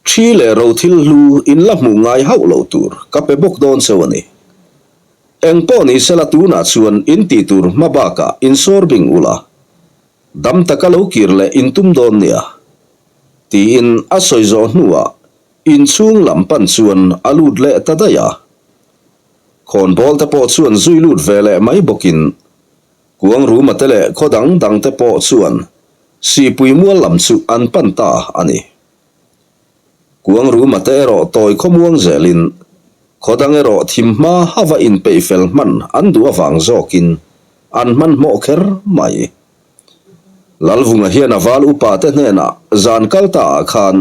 Ṭhi leh ro thil hlu in la hmuh ngai hauh loh tur ka pe bawk dawn cheu a ni. Eng pawh ni sela tunah chuan in tih tur hma bakah in sawr bing ula, dam taka lo kir leh in tum dawn nia, tiin a sawi zawh hnuah inchhung lam pan chuan a lut leh ta daih a. Khawnbawl te pawh chuan zui lut ve leh mai bawkin Kuang Ruma te leh khaw dang dang te pawh chuan Sihpui mual lam chu an pan ta a ni. Kuang Ruma te erawh tawi khawmuang zelin khaw dang erawh thim hma hava inpeih fel hman an duh avang zawkin an hmanhmawh kher mai. Lalvunga hian a val upa te hnenah zan kal ta ah khan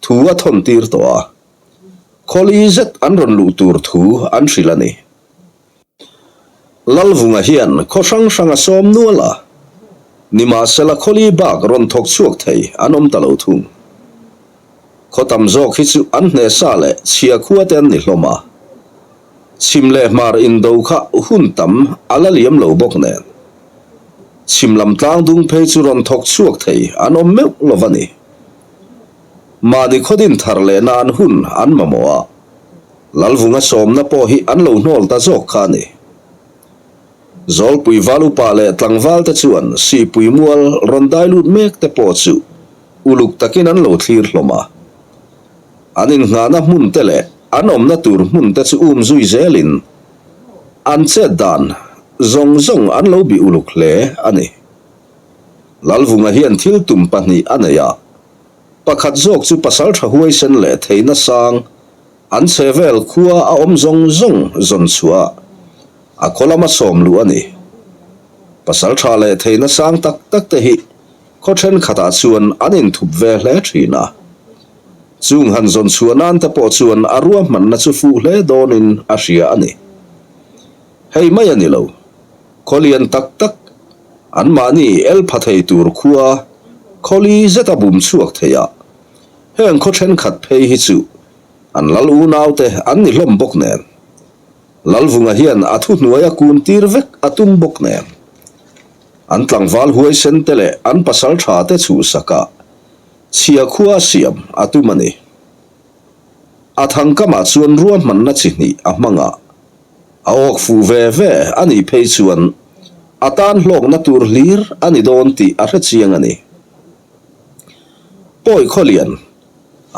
thu a thawn tir tawh a, khawli zet an rawn luh tur thu an hrilh a ni. Lalvunga hian khaw hrang hrang a sawm nual a, nimahsela khawli bak rawn thawk chhuak thei an awm ta lo thung. Khaw tam zawk hi chu an hneh sa leh chhia khua te an ni hlawm a, chhim leh hmar indo kha hun tam a la liam lo bawk nen. Chhim lam tlang dung phei chu rawn thawk chhuak thei an awm meuh lo va ni. Mahni khaw din thar leh nan hun an mamawh a. Lalvunga sawmna pawh hi an lo hnawl ta zawk kha a ni. Zawlpui val upa leh tlangval te chuan Sihpui mual rawn dai lut mek te pawh chu uluk takin an lo thlir hlawm a. An innghahna hmun te leh an awmna tur hmun te chu um zui zelin an chet dan zawng zawng an lo bih uluk hle a ni. Lalvunga hian thil tum pahnih a nei a, pakhat zawk chu pasaltha huaisen leh theihna sang An chhe vel khua a awm zawng zawng zawn chhuah a khaw lama sawm luh a ni. Pasal tha leh theihna sang tak tak te hi khaw thenkhatah chuan an inthup ve hle thin a. Chung han zawn chhuah nan te pawh chuan a ruahmanna chu fuh hle dawnin a hria a ni. Hei mai a ni lo, khaw lian tak tak anmahni el pha thei tur khua khawli zeta bum chhuak thei a, Heng khaw thenkhat phei hi chu an lal unaute an ni hlawm bawk nen. Lalvunga hian a thuhnuai a kun tir vek a tum bawk nen. An tlangval huaisen te leh an pasal tha te chhuhsak a, chhia khua siam a tum a ni. A thangkamah chuan ruahmanna chi hnih a hmang a, a awk fuh ve ve a nih phei chuan a tan hlawkna tur hlir a ni dawn tih a hrechiang a ni. Pawi khaw lian,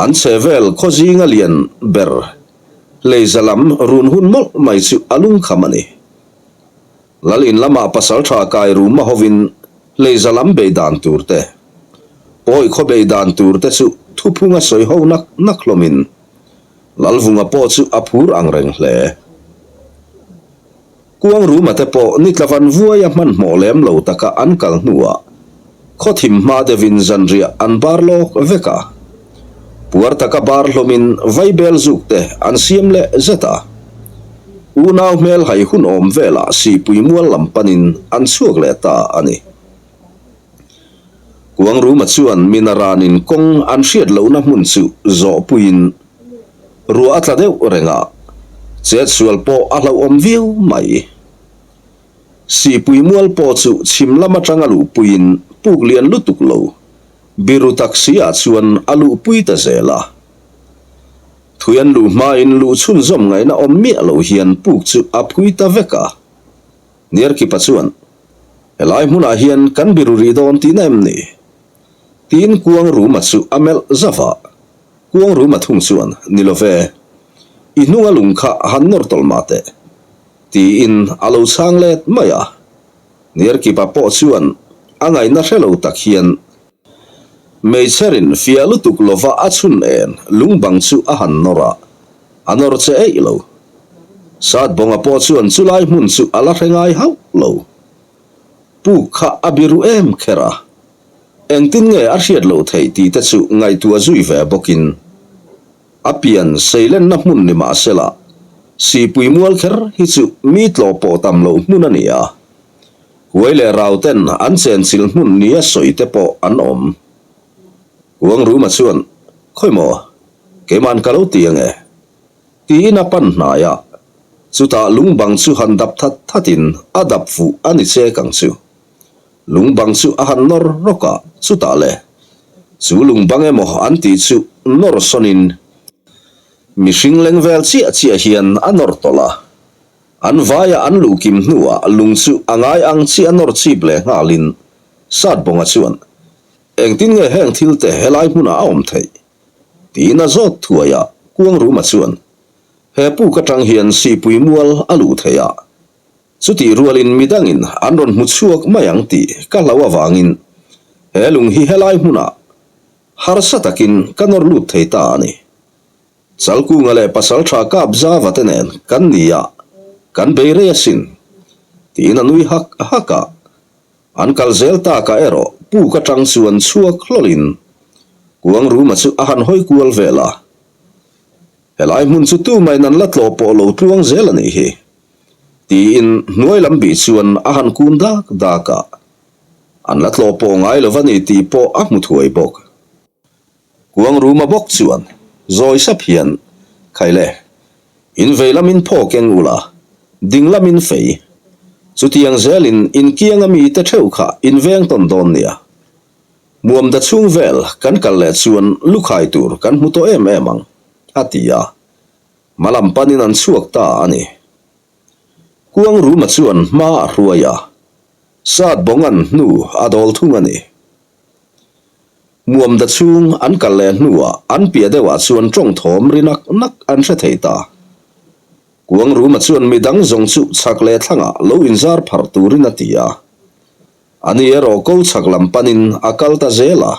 an chhe vel khaw zinga lian ber hleiza lam run hun mawlh mai chu a lungkham a ni. Lal in lamah pasal tha kai ruma hovin hleiza lam bei dan tur te, pawi khaw bei dan tur te chu thuphunga sawi ho nak nak hlawmin Lalvunga pawh chu a phur ang reng hle. Kuang Ruma te pawh ni tlavan vuai a hmanhmawh lem lo taka an kal hnuah khaw thim hma deuhin zanriah an bar lawk vek a. Puar taka bar hlawmin vaibel zuk te an siam leh zet a. Unau hmel hai hun awm velah Sihpui mual lam panin an chhuak leh ta a ni. Kuang Ruma chuan mina ranin kawng an hriat lohna hmun chu zawhpuiin ruah a tla deuh reng a, chetsual pawh a hlauhawm viau mai. Sihpui mual pawh chu chhim lam atanga luhpuiin puk lian lutuk lo biru tak si ah chuan a luhpui ta zel a. Thui an luh hmain luh chhunzawm ngaihna awm miah lo hian puk chu a phui ta vek a. Niarkipa chuan, Helai hmunah hian kan biru rih dawn tihna em ni? Tiin Kuang Ruma chu a melh zauh a. Kuang Ruma thung chuan, Ni lo ve, i hnunga lung kha han nawr tawlh mah teh, tiin a lo chhang let mai a. Niarkipa pawh chuan a ngaihna hre lo tak hian Meichherin fiah lutuk lova a chhun en lungbang chu a han nawr a, a nawr che eih lo. Satbawnga pawh chuan chulai hmun chu a la hre ngai hauh lo. Puk kha a biru em kher a, engtin nge a hriat loh theih tih te chu ngaihtuah zui ve bawkin a pian seilenna hmun ni mahsela Sihpui mual kher hi chu mi tlawh pawh tam loh hmun a ni a. Huai leh rau ten an chenchilh hmun nia sawi te pawh an awm. Kuang Ruma chuan, Khawi maw? Keiman ka lo ti ange. Tiin a pan hnai a, chutah lungbang chu han dap that thatin a dap fuh a ni chek ang chu. Lungbang chu a han nawr rawk a, chutah le, chu lungbang emaw an tih chu. nawr sawnin mihring leng vel chiah chiah hian a nawr tawlh a. An vaia an luh kim hnuah lung chu a ngai ang chiah nawr chip leh nghalin Satbawnga chuan, Engtin nge heng thil te helai hmunah a awm theih? Tiin a zawt thuai a, Kuangruma chuan, He puk atang hian sihpui mual a luh theih a, chutih rualin midangin an rawn hmu chhuak mai ang tih ka hlauh avangin he lung hi helai hmunah harsa takin ka nawr lut thei ta a ni. Chalkunga leh Pasaltha kap zava te nen kan ni a, kan bei rei asin, tiin a nui hak hak a. An kal zel takah erawh puk atang chuan chhuak hlawlin Kuangruma chu a han hawi kual vel a. Helai hmun chu tumain an la tlawh pawh lo tluang zel a nih hi, tiin hnuai lam bih chuan a han kun dak dak a. An la tlawh pawh ngai lo va ni tih pawh a hmu thuai bawk. Kuangruma bawk chuan zawi sap hian, Khaile, in vei lamin phaw keng ula, ding lamin fei. Chutiang zelin in kianga mite theuh kha in veng tawn dawn nia. Muamda chhung vel kan kal leh chuan lukhai tur kan hmu tawh em em ang, a ti a. Hma lam panin an chhuak ta a ni. Kuangruma chuan hma a hruai a, Sat bawngan hnu a dawl thung a ni. Muamda chhung an kal leh hnuah an piah deuhah chuan tawng thawm ri nak nak an hre thei ta. Kuangruma chuan midang zawng chu chhak leh thlangah lo inzar pharh turin a ti a. Ani erawh ko chhak lam panin a kal ta zel a.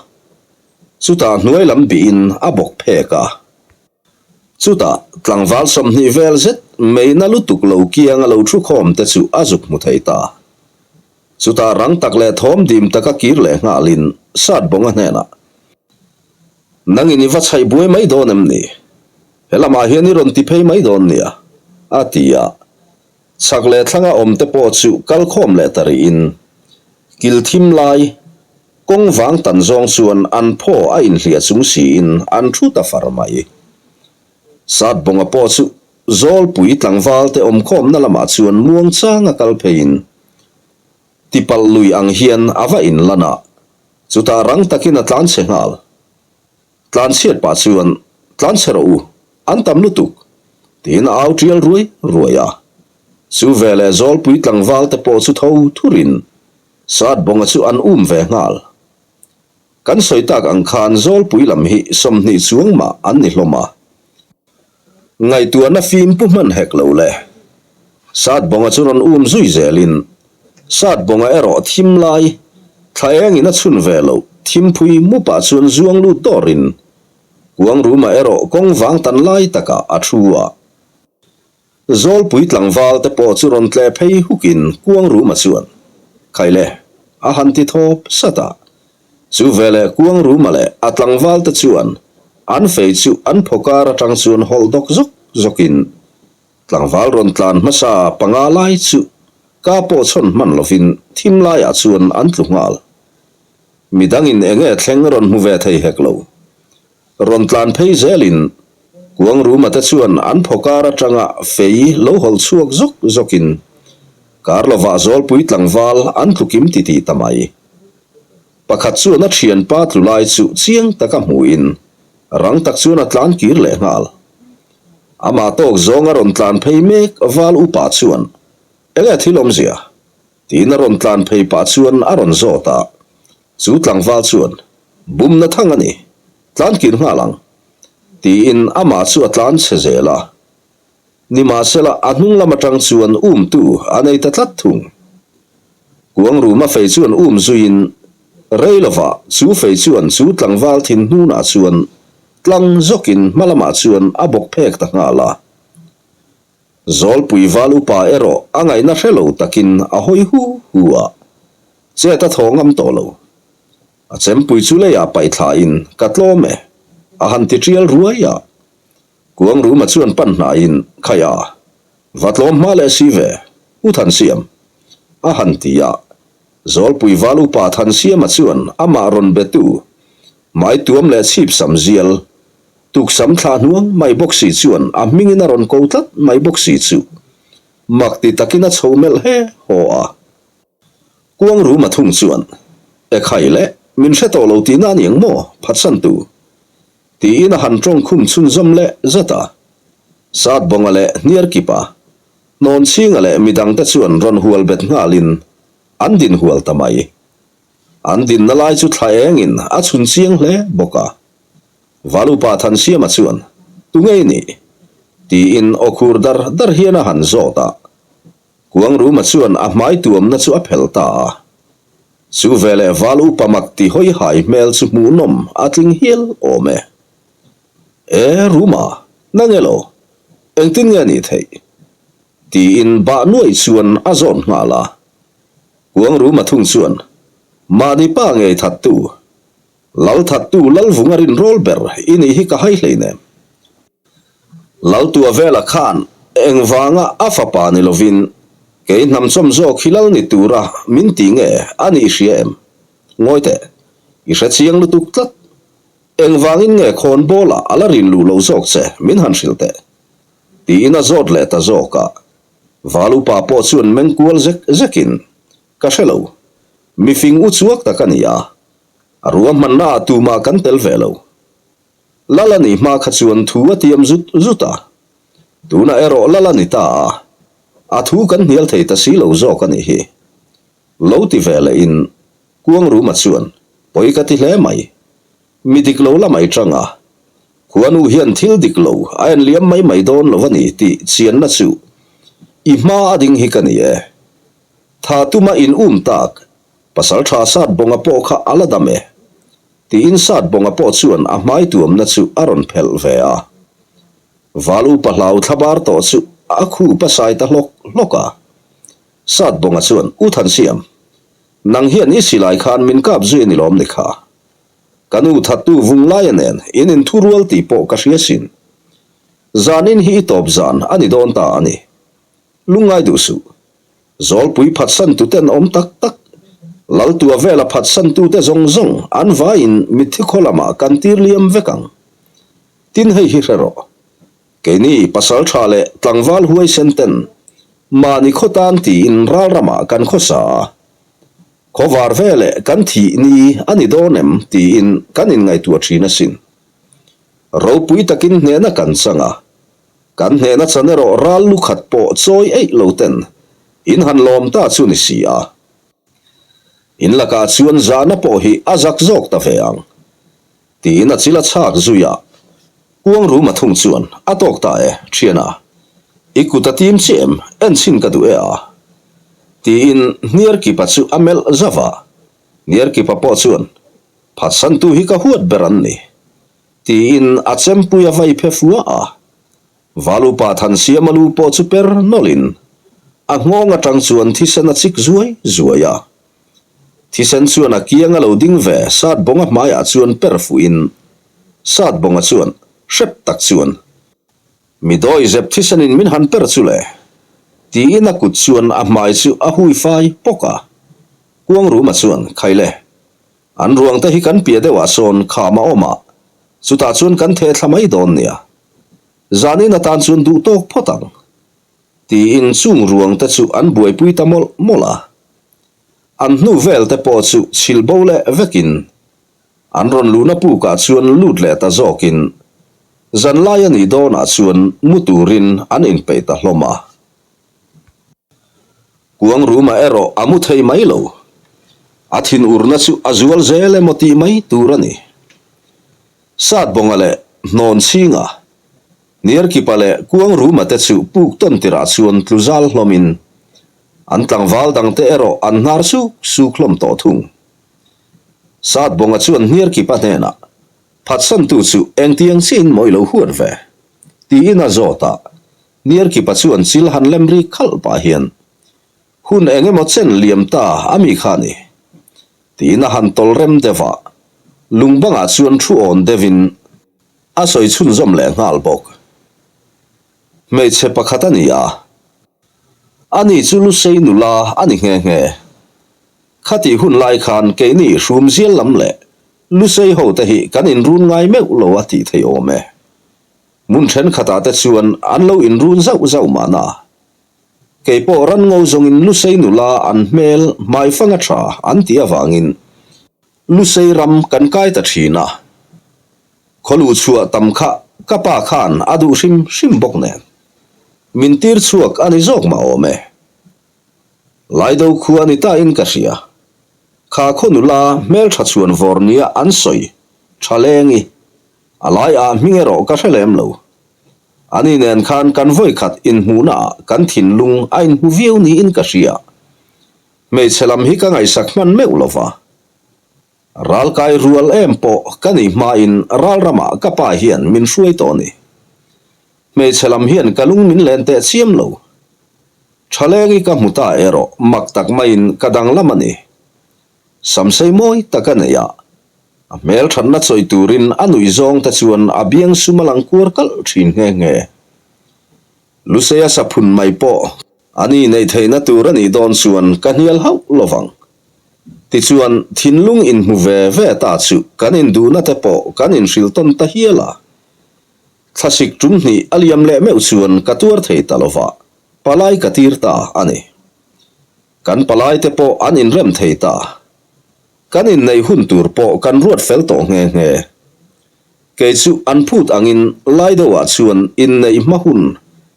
Chutah hnuai lam bihin a bawk phek a. Chutah tlangval 20 vel zet meina lutuk lo kianga lo thu khawm te chu a zuk hmu thei ta. Chutah rang tak leh thawm dim taka kir leh nghalin Satbawnga hnenah, Nangin i va chhaih buai mai dawn em ni? He lamah hian i rawn ti phei mai dawn nia, a ti a. Chhak leh thlanga awmte pawh chu kal khawm leh ta rihin, kil thim lai, kawng vang tan zawng chuan an phaw a inhliah chung siin an thu ta far mai. Satbawnga pawh chu Zawlpui tlangvalte awmkhawmna lamah chuan muangchanga kal pheiin tipalh lui ang hian a va inlan a, chutah rang takin a tlanchhe nghal. Tlanchhiat pah chuan, Tlanchhe rawh u, an tam lutuk! tiin a au tial ruai ruai a. Chu veleh Zawlpui tlangvalte pawh chu tho thurin Satbawnga chu an um ve nghal. Kan sawi tak ang khan Zawlpui lam hi 20 chuang mah an ni hlawm a. Ngaihtuahna fim pu hman hek lo le. Satbawnga chu rawn um zui zelin, Satbawnga erawh thim lai, thla engin a chhun ve lo, thimphui mupah chuan zuang lut dawrin, Kuangruma erawh kawng vang tan lai takah a thu a. Zawlpui tlangval te pawh chu rawn tleh phei hukin Kuangruma chuan, Khaile, a han ti thawp sat a. Chu veleh Kuangruma leh a tlangval te chuan an fei chu an phawkar atang chuan hawlh dawk zawk zawkin tlangval rawn tlan hmasa panga lai chu ka pawh chhawn hman lovin thim laiah chuan an tlu nghal. Midangin enge thleng rawn hmu ve thei hek lo. Rawn tlan phei zelin Kuangruma te chuan an phawkar atanga fei lo hawlh chhuak zawk zawkin kar lovah Zawlpui tlangval an tlukim titih ta mai. Pakhat chuan a thianpa tlu lai chu chiang taka hmuhin rang tak chuan a tlan kir leh nghal. Amah tawk zawng a rawn tlan phei mek val upa chuan, Enge thil awmzia? tiin a rawn tlan phei pah chuan a rawn zawt a. Chu tlangval chuan, Bumna thang a ni, tlan kir nghal ang, tiin amah chu a tlan chhe zel a. Nimahsela, a hnung lam atang chuan umtu a nei ta tlat thung. Kuangruma fei chuan um zuiin, rei lovah chu fei chuan chu tlangval thin hnunah chuan tlang zawkin hma lamah chuan a bawk phek ta nghal a. Zawlpui val upa erawh a ngaihna hre lo takin a hawi hu hu a, chet a thaw ngam tawh lo. A chempui chu leiah paih thlain, Ka tlawm e, a han ti tial ruai a. Kuangruma chuan pan hnaiin, Khaia, va tlawm hma leh si ve, U Thansiam, a han ti a. Zawlpui val upa Thansiama chuan amah rawn betu, Maituam leh chhipsam zial, Tuksam thla hnuang mai bawk si chuan a hmingin a rawn ko tlat mai bawk si chu mak ti takin a chho melh he haw a. Kuang Ruma thung chuan, Ekhai le, min hre tawh lo tihna a ni ang maw? Phatsantu. Tiin a han ṭawng khum chhunzawm leh zat a. Satbawnga leh Hniarkipa, Hnawnchhinga leh midangte chuan rawn hual bet nghalin an din hual ta mai. An dinna lai chu thla engin a chhun chiang hle bawk a. Valupa Thansiama chuan, Tunge i nih? tiin aw khur dar dar hian a han zawt a. Kuangruma chuan a hmai tuamna chu a phelh ta a. Chu veleh val upa mak ti hawi hai hmel chu hmuhnawm a tling hial awm e. E, Ruma, nang elo? Engtin nge nih theih? Tiin bah nuaih chuan a zawt nghal a. Kuangruma thung chuan, Mahni pa ngei thattu, Lal thattu Lalvunga rinrawl ber i nih hi ka hai hleinem. Laltua vela khan engvanga a fapa ni lovin kei hnamchawm zawk hi lal ni tura min ti nge a nih hria em? Ngawi teh, i hre chiang lutuk tlat. Engvangin nge khawnbawlah a la rin luh lo zawk che min han hrilh teh? Tiin a zawt leh ta zawk a. Valupa pawh chuan meng kual zek zekin, Ka hre lo. Mifing u chuak tak a ni a. A ruahmannaah tumah kan tel ve lo. Lal a nih hma kha chuan thu a tiam zut zut a. Tunah erawh lal a ni ta a, a thu kan hnial thei ta si lo zawk a nih hi. Lo ti ve leh in Kuangruma chuan pawi ka ti hle mai. Mi dik lo la mai tang a. Khuanu hian thil dik lo a en liam mai mai dawn lo a ni tih chianna chu i hma a ding hi ka ni e. Tha tuma in um tak Pasal tha sat bawnga pawh kha a la dam e. Tiin Satbawnga pawh chuan a hmai tuamna chu a rawn phelh ve a. Val upa hlau thlabar tawh chu a khup a sai ta hlawk hlawk a. Satbawnga chuan, U Thansiam, nang hian i silai khan min kap zui a ni lawm ni kha? Ka nu thattu Vunglaia nen in inthurual tih pawh ka hria sin. Zanin hi i tawp zan a ni dawn ta a ni. Lungngai duh suh. Zawlpui phatsan tuten awm tak tak, Laltua vela phatsan tute zawng zawng an vaiin mitthi khaw lamah kan tir liam vek ang. Tin hei hi hre rawh. Keini pasal tha leh tlangval huaisen ten mahni khaw tan tiin ral ramah kan khawsa a. Khawvar veleh kan thih ni a ni dawn em tiin kan inngaihtuah thin asin. Ropui takin hnehna kan chang a. Kan hnehna chan erawh ral lu khat pawh chawi eih lo ten in han lawm ta chu ni si a. In lakah chuan zahna pawh hi a zak zawk ta ve ang. Tiin a chil a chhak zui a. Kuang rum a thung chuan a tawk ta e, thiana. I kut a tim chiah em, en chhin ka duh e a. Tiin Hniarkipa chu a melh zauh a. Hniarkipa pawh chuan, Phatsantu hi ka huat ber an ni. Tiin a chempui a vai phe fua a. Valupa Thansiama lu pawh chu per nawlhin a nghawng atang chuan thisen a chik zuai zuai a. Thisen chuan a kiang a lo ding ve Satbawnga hmaiah chuan per fuhin Satbawnga chuan hrep tak chuan Mi dawi zep thisenin min han per chu le tiin a kut chuan a hmai chu a hui fai pawk a. Kuangruma chuan Khaile An ruang te hi kan piah deuhah sawn kham a awm a, chutah chuan kan theh thla mai dawn nia. Zanin atan chuan duh tawk phawt ang. Tiin chung ruang te chu an buaipui ta mawlh mawlh a. An hnu vel te pawh chu chhilh bo leh vekin an rawn luhna pukah chuan lut leh ta zawkin zanlai a nih dawnah chuan mu turin an inpeih ta hlawm a. Kuang ruma erawh a mu thei mai lo. A thin urna chu a zual zel emaw tih mai tur a ni. Satbawnga leh Hnawnchhinga, Hniarkipa leh Kuang ruma te chu puk tawn tirah chuan tlu zal hlawmin an tlangval dangte erawh an hnar suk suk hlawm tawh thung. Satbawnga chuan Hniarkipa hnenah, Phatsantu chu engtiang chiahin maw i lo huat ve? tiin a zawt a. Niarkipa chuan chil han lem ri khalh pah hian, Hun eng emaw chen liam ta a mi kha ni? Tiin a han tawl rem deuh a, lung bangah chuan thu awn deuhin a sawi chhunzawm leh nghal bawk. Hmeichhe pakhat a ni a, ani chu Lusei nula a ni nghe nghe. Khatih hun lai khan keini Hrumzial lam leh Lusei hote hi kan inrun ngai meuh lo a tih theih awm e. Hmun thenkhatah te chuan an lo inrun zauh zauh mahna. Kei pawh ran ngo zawngin Lusei nula an hmel hmaifang a tha an tih avangin Lusei ram kan kai ta thin a. Khaw luh chhuah tam kha ka pa khan a duh hrim hrim bawk nen. Min tir chhuak a ni zawk mah awm e. Laido khua ni ta in ka hria. Kha khaw nula hmeltha chhuan vawr nia an sawi tha leng i, a lai ah hming erawh ka hre lem lo. Ani nen khan kan vawikhat inhmuhna ah kan thinlung a inhmu viau niin ka hria. Hmeichhe lam hi ka ngaihsak hman meuh lo va. Ralkai rual em pawh ka nih hmain ral ramah ka pa hian min hruai tawh a ni. Hmeichhe lam hian ka lung min len teh chiam lo. Thalengi ka hmu ta erawh mak tak maiin ka danglam a ni. Samsei mawi tak a nei a, a hmelthatna chawi turin a nuih zawng te chuan a biang sum a lang kuar kalh thin nghe nghe. Luseia saphun mai pawh a ni neih theihna tur a nih dawn chuan ka hnial hauh lo vang. Tichuan, thinlung inhmu ve ve ta chu kan induhna te pawh kan inhrilh tawn ta hial a. Thlasik tum hnih a liam leh meuh chuan ka tuar thei ta lo va, palai ka tir ta a ni. Kan palai te pawh an inrem thei ta. Kan inneih hun tur pawh kan ruat fel tawh nghe nghe. Kei chu an phut angin lai deuhah chuan inneih hma hun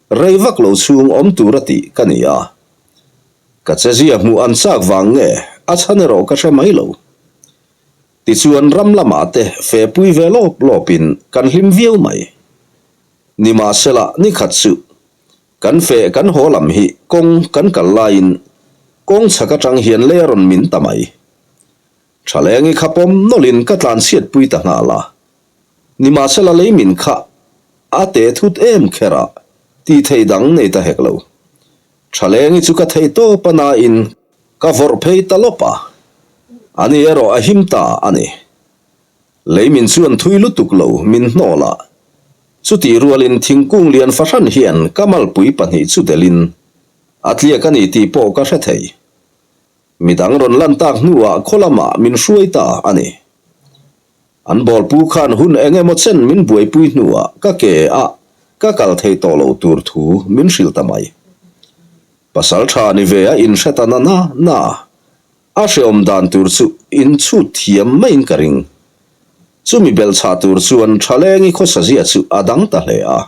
rei vak lo chhung awm tur a tih ka ni a. Ka chezia hmuh an chak vang nge a chhan erawh ka hre mai lo. Tichuan ram lamah te fe pui ve lawp lawpin kan hlim viau mai. Nimahsela ni khat chu kan fe kan haw lam hi kawng kan kal laiin kawng chhak atang hian lei a rawn min ta mai. Thalengi kha pawm nawlhin ka tlanchhiat pui ta nghal a. Nimahsela lei min kha a te thut em kher a, tih theih dang nei ta hek lo. Thalengi chu ka theih tawp a nain ka vawrh phei ta lawp a, ani erawh a him ta a ni. Lei min chuan thui lutuk lo min hnawl a, chutih rualin thingkung lian fahran hian ka malpui pahnih chu delhin a tliak a ni tih pawh ka hre thei. Midang rawn lan tak hnuah khaw lamah min hruai ta a ni. An bawlpu khan hun eng emaw chen min buaipui hnuah ka ke a ka kal thei tawh lo tur thu min hrilh ta mai. Pasal tha ni ve a inhre ta na na na a hreawm dan tur chu inchhut thiam maiin ka ring. Chumi belhchhah tur chuan Thalengi khawsazia chu a dang ta hle a.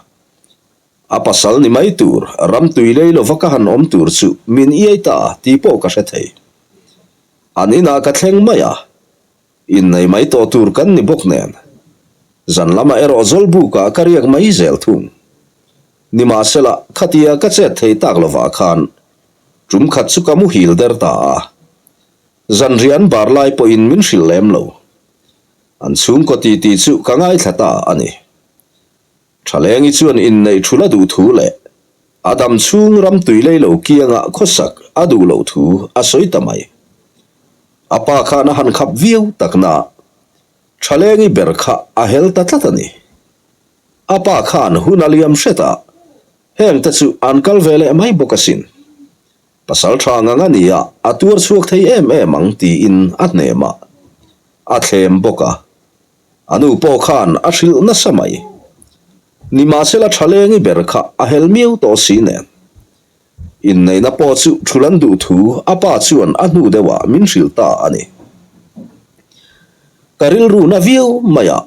A pasal ni mai tur, ram tui lei lova ka han awm tur chu min iai ta tih pawh ka hre thei. An inah ka thleng mai a, innei mai tawh tur kan ni bawk nen. Zan lamah erawh Zawlbukah ka riak mai zel thung. Nimahsela, khatia ka chet thei tak lovah khan tum khat chu ka muhil der ta a. Zanriah an bar lai pawhin min hrilh lem lo. An chhungkaw titi chu ka ngaithla ta a ni. Thalengi chuan inneih thul a duh thu leh a dam chhung ram tui lei lo kianga khawsak a duh loh thu a sawi ta mai. A pa khan a han khap viau takna Thalengi ber kha a hel ta tlat a ni. A pa khan hun a liam hret a, heng te chu an kal ve leh mai bawk asin. Pasal tha ngang a ni a, a tuar chhuak thei em em ang tiin a hnem a, a thlem bawk a. A nu pawh khan a hrilh nasa mai. Nimahsela Thalengi ber kha a hel miau tawh si nen. Inneihna pawh chu thul an duh thu a pa chuan a hnu deuhah min hrilh ta a ni. Ka rilru na viau mai a,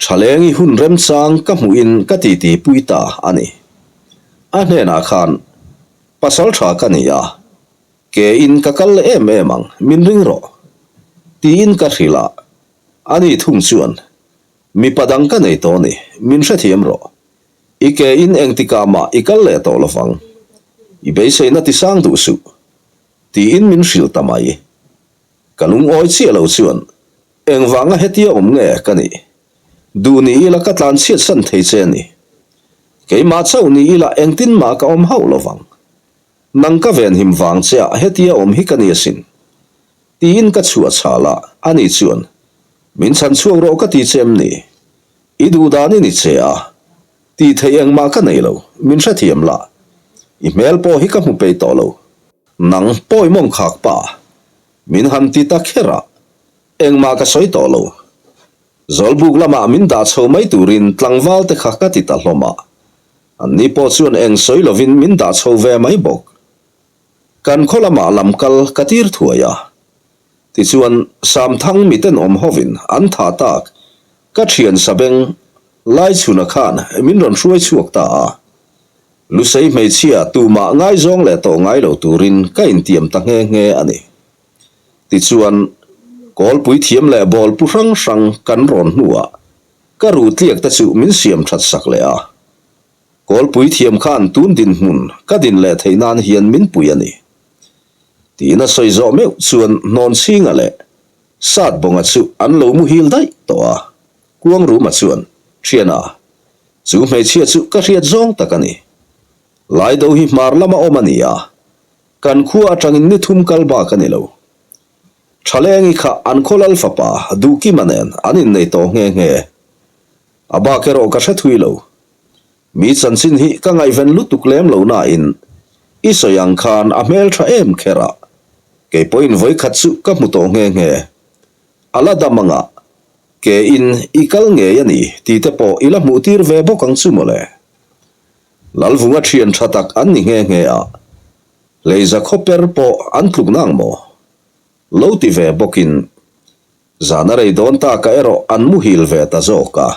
Thalengi hun remchang ka hmuhin ka titi pui ta a ni. A hnenah khan, Pasal tha ka ni a, Ke in ka kal leh em em ang, min ring rawh. Tiin ka hrilh a, ani thung chuan, Mipa dang ka nei tawh ni, min hrethiam rawh. I ke in engtikah mah i kal leh tawh lovang. I beiseina tisang duh suh. Tiin min hrilh ta mai. Ka lungawi chiah lo chuan, Engvanga hetia awm nge ka nih? Duh ni ila ka tlan chhiat san thei che ni. Keimah chauh ni ila engtin mah ka awm hauh lovang. Nang ka venhim vang che ah hetia awm hi ka ni asin. Tiin ka chhuah chhal a, ani chuan, Min chhan chhuak rawh ka ti che em ni? I duh dan i ni che a, tih theih engmah ka nei lo, min hrethiam la. I hmel pawh hi ka hmu peih tawh lo. Nang pawi mawng khak pa, min han ti ta kher a, engmah ka sawi tawh lo. Zawlbuk lamah min dah chho mai turin tlangval te kha ka ti ta hlawm a. Anni pawh chuan eng sawi lovin min dah chho ve mai bawk. Kan khaw lamah lam kal ka tir thuai a. Tichuan, Samthang mitenawm hovin an tha tak. Ka thian Sabeng Laichhuna khan min rawn hruai chhuak ta a. Lusei hmeichhia tumah ngaizawng leh tawh ngai lo turin ka intiam ta nghe nghe a ni. Tichuan, kawlpui thiam leh bawlpu hrang hrang kan rawn hnuah ka ruh tliak te chu min siam that sak leh a. Kawlpui thiam khan tun dinhmun ka din leh theih nan hian min pui a ni. Tiin a sawi zawh meuh chuan Hnawnchhinga leh Satbawnga chu an lo muhil daih tawh a. Kuangruma chuan, Thiana, chu hmeichhia chu ka hriat zawng tak a ni. Laido hi hmar lama awm a ni a, kan khua atangin ni thum kal bak a ni lo. Thalengi kha an khaw lal fapa Duhkima nen an innei tawh nghe nghe. A bak erawh ka hre thui lo. Mi chanchin hi ka ngaihven lutuk lem lo nain i sawi ang khan a hmel tha em kher a, kei pawhin vawikhat chu ka hmu tawh nghe nghe. A la dam anga ke in i kal ngei a ni tih te pawh i la hmuh tir ve bawk ang chu mawle. Lalvunga thian tha tak an ni nghe nghe a, hleiza khawper pawh an tluk nang maw? Lo ti ve bawkin zan a rei dawn taka erawh an muhil ve ta zawk a.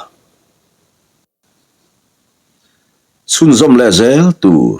Chhunzawm leh zel tur.